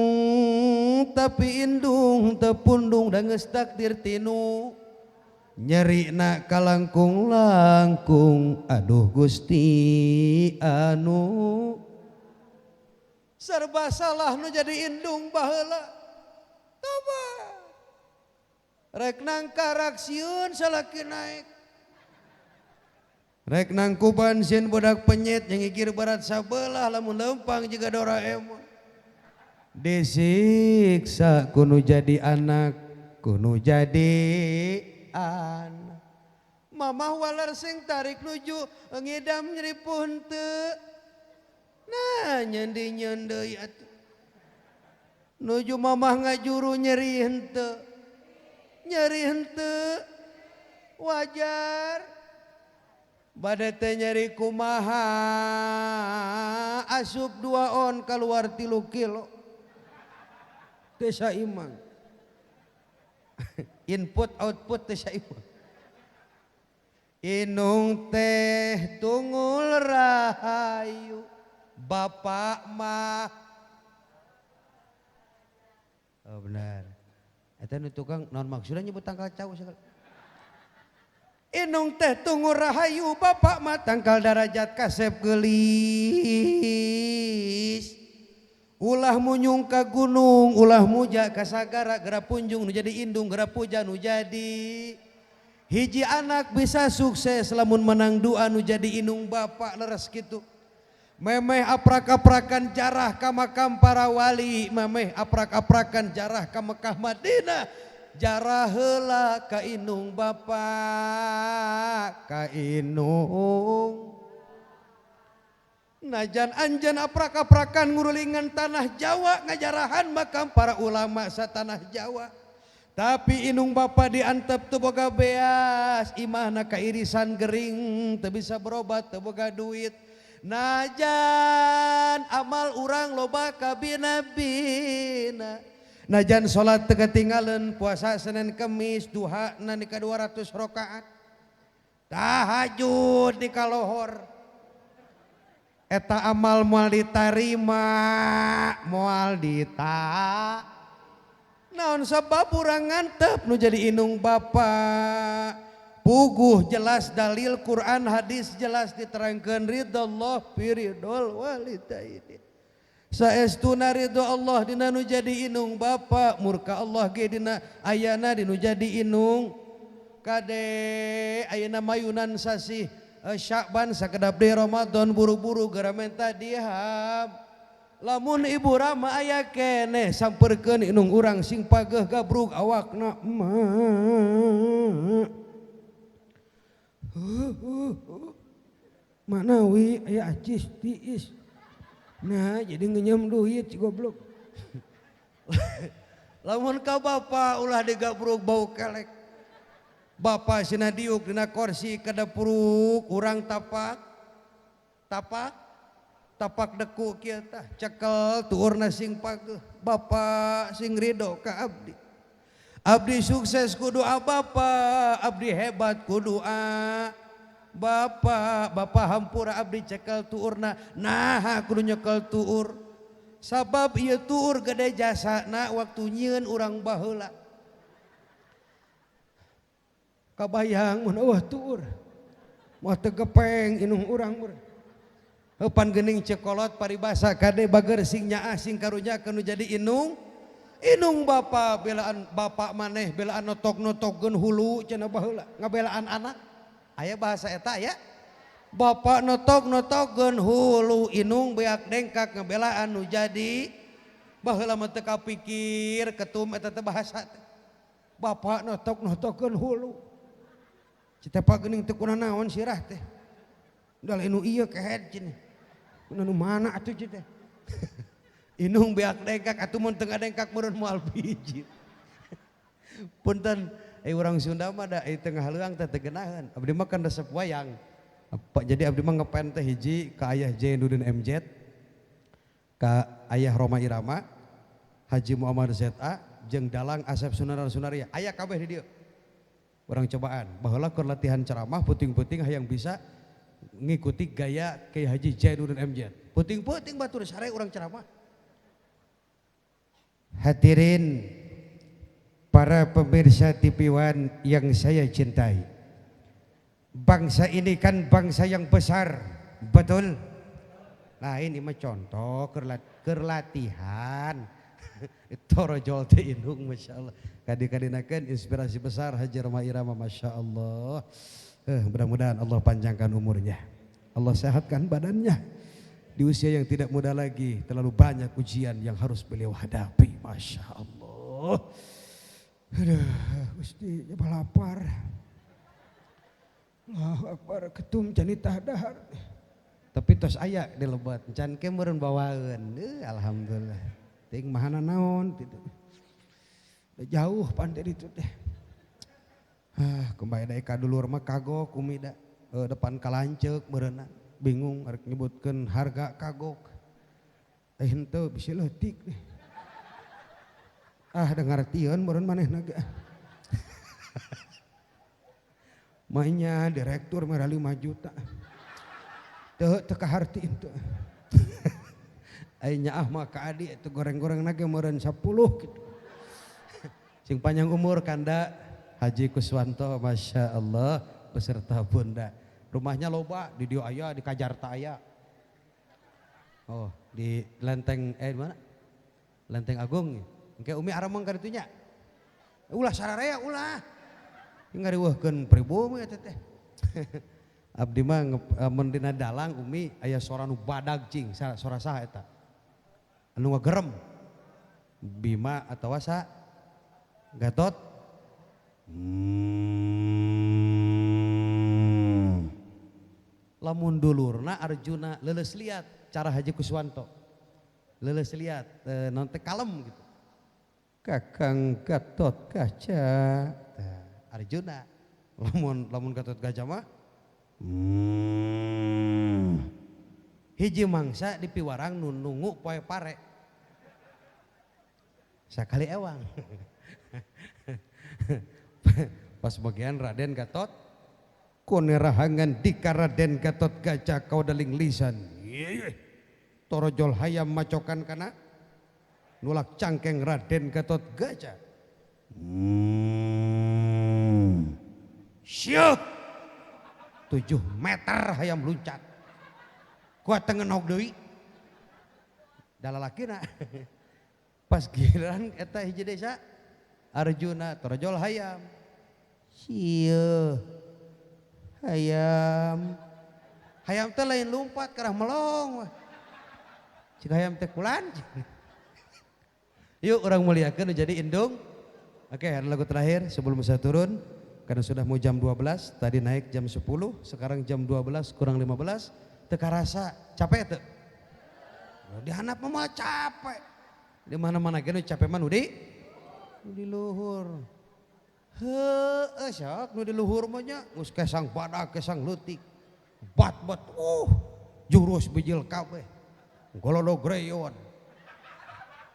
tapi indung teu pundung da geus takdir tinu. Nyerina kalangkung-langkung aduh Gusti anu serba salah nu jadi indung baheula. Tobat. Rek nangkarak sieun salaki naik. Rek nangkuban sieun budak penyet yang ngikir barat sabelah lamun lempang jiga Doraemon. Disiksa kuno jadi anak, kuno jadi anak. Mamah waler sing tarik nuju ngidam nyeri punte. Nah nyendi nyendeui atuh. Nuju mamah ngajuru nyeri henteu. Nyeri henteu wajar. Bade teh nyeri kumaha asup 2 on keluar 3 kilo. Teu saimang. Input output teu saimang. Inung teh tungul rahayu bapak mah. Oh benar. Eta nu tukang naon maksudna nyebut tangkal cau segala. Inung teh tungul rahayu bapak mah tangkal darajat kasep geulis. Ulah munyung ka gunung, ulah muja ka sagara, geura punjung nu jadi indung, geura puja nu jadi. Hiji anak bisa sukses lamun menang doa nu jadi indung bapak leres kitu. Memeh aprak-aprakan jarah ka makam para wali, memeh aprak-aprakan jarah ka Mekah Madinah. Jarah heula ka indung bapa ka indung. Najan anjeun aprak-aprakan ngurulingan tanah Jawa ngajarahan makam para ulama satanah Jawa. Tapi indung bapa diantep teu boga beas, imahna kairisan gering teu bisa berobat teu boga duit. Najan amal urang loba kabina-bina. Najan salat teu ketinggalan, puasa Senin Kemis, duha na ka 200 rakaat. Tahajud di kalohor. Eta amal moal ditarima, moal dita. Naon sabab urang ngantep nu jadi indung bapa. Puguh jelas dalil Quran hadis jelas diterangkeun ridallah fi ridol walidaini. Saestuna ridho Allah dina nu jadi indung bapa, murka Allah ge dina ayana dinu jadi indung. Kade ayeuna mayunan sasih Sya'ban sakedap deui Ramadan buru-buru geura menta diham. Lamun ibu rama aya keneh samperkeun indung urang sing pageuh gabrug awakna emak. Manawi aya acis tiis. Nah jadi ngenyem duit si goblok. Lamun ka bapa ulah digabrug bau kelek. Bapa sina diuk dina kursi kadapuruk urang tapak tapak tapak deku kieu tah cekel tuurna sing pageuh. Bapa sing ridho ka abdi. Abdi sukses ku doa bapa, abdi hebat ku doa bapa. Bapa hampura abdi cekel tuurna, nah kudu nyekel tuur. Sabab ieu tuur gede jasana waktu nyieun urang baheula. Kabayang mun eueuh tuur. Moal teu gepeng indung urang meureun. Heupan geuning cekolot paribasa kade bager sing nyaah sing karunya kanu jadi indung. Indung bapa belaan bapak maneh belaan notok-notokkeun hulu cenah baheula ngabelaan anak. Aya bahasa eta ya. Bapak notok-notokkeun hulu indung beak dengkak ngabelaan nu jadi baheula mah teu kapikir ketum eta teh bahasa teh. Bapak notok-notokkeun hulu. Citepa geuning teu kunanaon sirah teh. Udah nu ieu kehed cenah. Nu mana atuh teh. Indung beak dengkak atuh mun teu ngadengkak meureun moal biji. Punten urang Sunda mah da tengah leuang teh teu geunaheun. Abdi mah kan resep wayang. Jadi abdi mah ngepen teh hiji ka ayah Jainuddin MZ, ka ayah Rhoma Irama, Haji Muhammad ZA, jeung dalang Asep Sunaria Sunaria. Aya kabeh di dieu. Urang cobaan baheula keur latihan ceramah puting-puting hayang bisa ngikuti gaya Kiai Haji Jainuddin MZ. Puting-puting batur sare urang ceramah. Hadirin para pemirsa TV One yang saya cintai. Bangsa ini kan bangsa yang besar, betul? Nah ini mah contoh kerlatihan. Torojol teh indung Masya Allah. Kadi-kadinakeun inspirasi besar Haji Rhoma Irama Masya Allah. Mudah-mudahan Allah panjangkan umurnya. Allah sehatkan badannya. Di usia yang tidak muda lagi terlalu banyak ujian yang harus beliau hadapi. Masya Allah. Aduh, Gusti lapar. Allahu Akbar ketum janitah dahar. Tapi tos aya di lebat can ke meureun bawaeun. Alhamdulillah. Ting mahana naon gitu. Udah jauh pan dari itu teh. Ah, kembali deui ka dulur mah kagok umi da. Depan kalanceuk meureunna. Bingung arek nyebutkeun harga kagok. Henteu bisi leutik deh. Ah, da ngartieun meureun manehna ge. Mainnya direktur merah 5 juta. Teu teu kaharti teu. Ai nyaah mah ka adi itu goreng-goreng ge meureun 10 gitu. Sing panjang umur kanda Haji Kuswanto Masya Allah beserta bunda. Rumahnya loba di dieu aya di Kajarta aya. Oh, di Lenteng di mana? Lenteng Agung. Engke umi arameng ka ditu nya. Ulah sararea ulah. Ngariweuhkeun pribumi eta teh. Abdi mah mun dina dalang umi aya sora nu badag cing, sora saha eta? Anu ngagerem. Bima atawa sa Gatot Lamun dulurna Arjuna leuleus liat cara Haji Kuswanto. Leuleus liat non teh kalem gitu. Kakang Gatot Kaca. Arjuna lamun Gatot Kaca mah hiji mangsa di piwarang nu nungu poe pare. Sakali ewang. Pas bagian Raden Gatot konerahangan dika Raden Gatot Kaca kau deling lisan. Torojol hayam macokan kana nulak cangkeng Raden Gatot Kaca. Syuh 7 meter hayam luncat. Kuat tengenog deui. Dalalakina. Pas giliran eta hiji desa Arjuna torojol hayam. Sieuh. Hayam. Hayam teh lain lumpat karah melong. Cik hayam teh kulan. Yuk urang muliakeun jadi indung. Oke, ada lagu terakhir sebelum saya turun. Karena sudah mau jam 12, tadi naik jam 10, sekarang jam 12 kurang 15, teu karasa, capek teu? Dihanap mah capek. Di mana-mana ge nu capek mah nu di luhur. Heueuh sok nu di luhur mah nya geus kesang badak, kesang leutik. Bat-bat jurus bijil kabeh. Golodog reyon.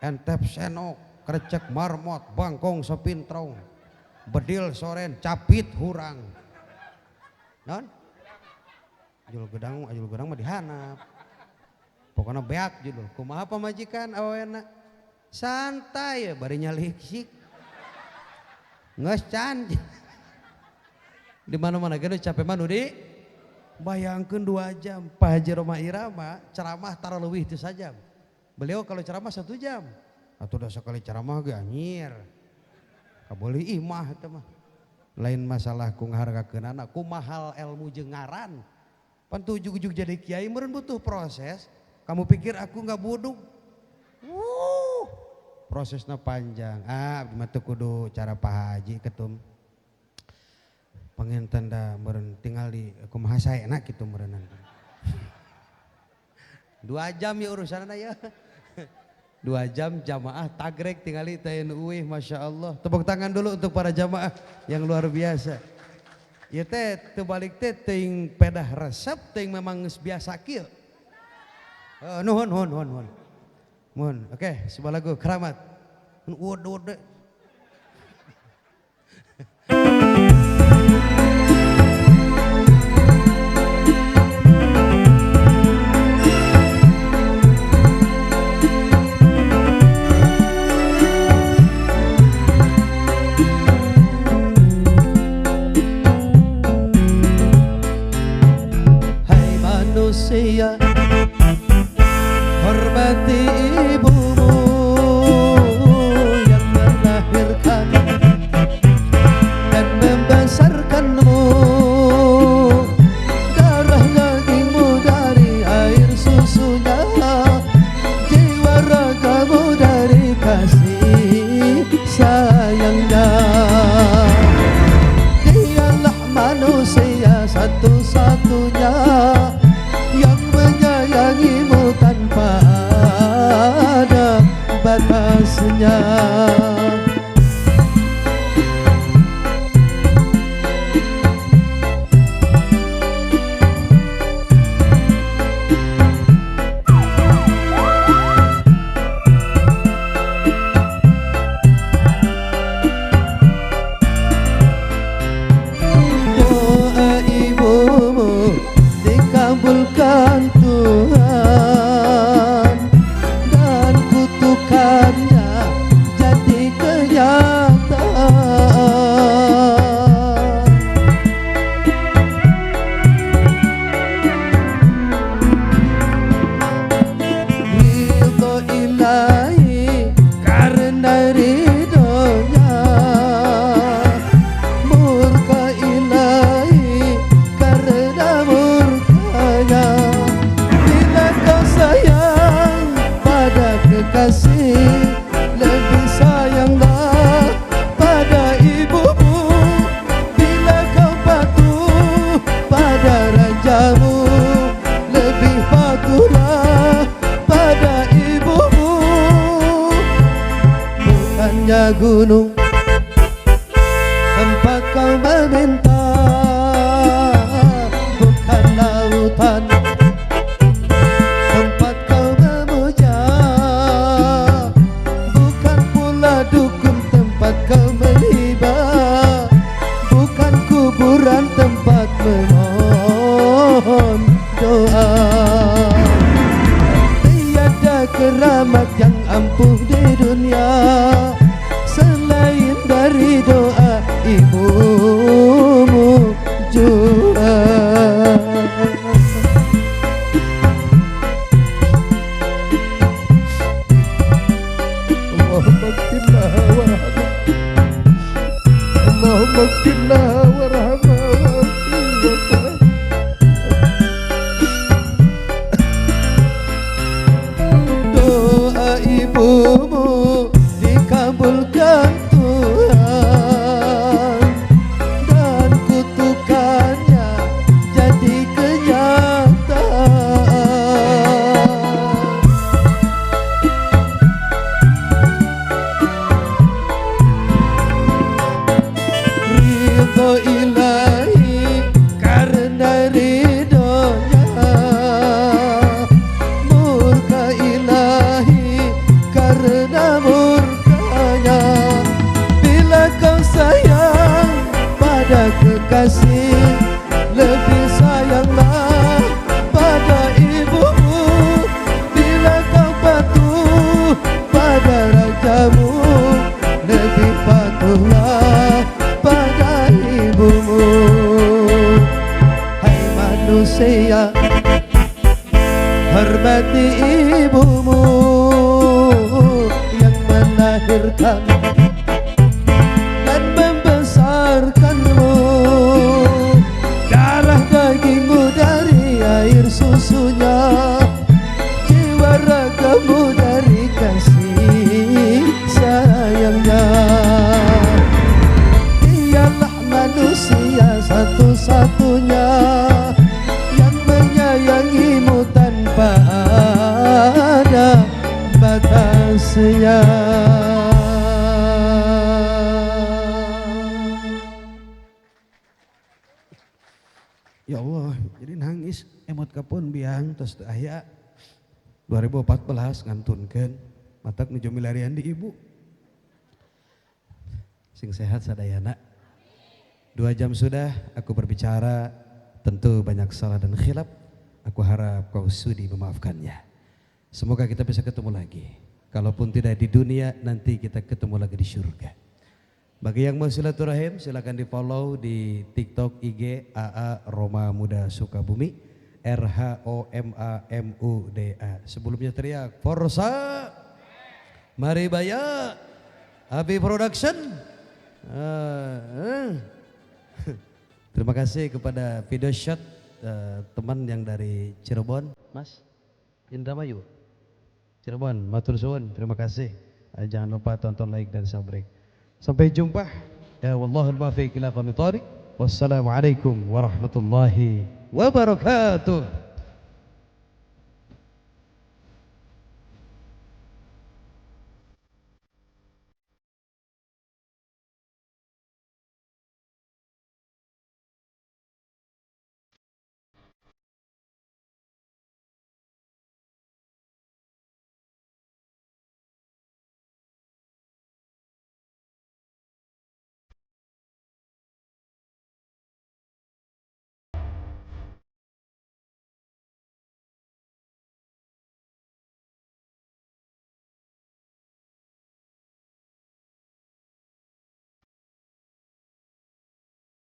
Entep senok, krecek marmot, bangkong sepintrong. Bedil soren, capit hurang. Non? Ajul gedang mah dihanap. Pokoknya beak judul. Kumaha pamajikan awena? Santai ya bari nyaliksik. Geus can. Di mana-mana ge capek mah nu di bayangkeun 2 jam. Pak Haji Rhoma Irama ceramah tara leuwih teu sajam. Beliau kalau ceramah 1 jam. Atuh da sakali ceramah ge anjir. Kaboleh imah eta mah. Lain masalah ku ngahargakeunana, ku mahal ilmu jeung ngaran. Pan tuh ujug-ujug jadi kiai meureun butuh proses. Kamu pikir aku enggak bodoh? Prosesnya panjang. Ah, abdi mah teu kudu cara Pak Haji ketum. Panginten da meureun tinggal di kumaha saena kitu meureunna. 2 jam ya urusanna ya. 2 jam jamaah tagrek tingali teh nu uih, Masya Allah. Tepuk tangan dulu untuk para jamaah yang luar biasa. Ieu teh teu balik teh teuing pedah resep teuing memang geus biasa kieu. Nuhun nuhun nuhun nuhun. Nuhun. Oke, sebuah lagu keramat. Udah. Manusia, hormati ibumu yang meminta, bukan lautan tempat kau memuja, bukan pula dukun tempat kau menghibah, bukan kuburan tempat memohon doa. Tiada keramat yang ampuh di dunia selain dari doa ibumu jua. Allahumma ighfir laha warhamha, Allahumma ighfir laha warhamha wa'afiha. Doa ibumu dikabulkan Tuhan, dan kutukannya jadi kenyataan. Ridho ilahi karena ridhonya, murka ilahi karena murkanya. Bila kau sayang pada kekasih, lebih sayanglah pada ibumu. Bila kau patuh pada rajamu, lebih patuhlah pada ibumu. Hai manusia, hormati ibumu yang melahirkan dan membesarkanmu. Darah dagingmu dari air susunya, jiwa ragamu dari kasih sayangnya. Dialah manusia satu-satunya yang menyayangimu tanpa ada batasnya. Ya Allah, jadi nangis emot kapun biang terus teu aya. 2014 ngantunkeun matak nuju milarian di ibu. Sing sehat sadayana. 2 jam sudah aku berbicara, tentu banyak salah dan khilaf. Aku harap kau sudi memaafkannya. Semoga kita bisa ketemu lagi. Kalaupun tidak di dunia, nanti kita ketemu lagi di surga. Bagi yang mau silaturahim, silakan di follow di TikTok, IG AA Roma Muda Sukabumi, RHOMAMUDA. Sebelumnya teriak Forza, Maribaya, Abi Production. Terima kasih kepada video shot teman yang dari Cirebon, Mas Indramayu. Cirebon, matur suwun, terima kasih. Jangan lupa tonton, like dan subscribe. Sampai jumpa. Ya wallahul muwaffiq ila aqwamit thariq. Wassalamualaikum warahmatullahi wabarakatuh.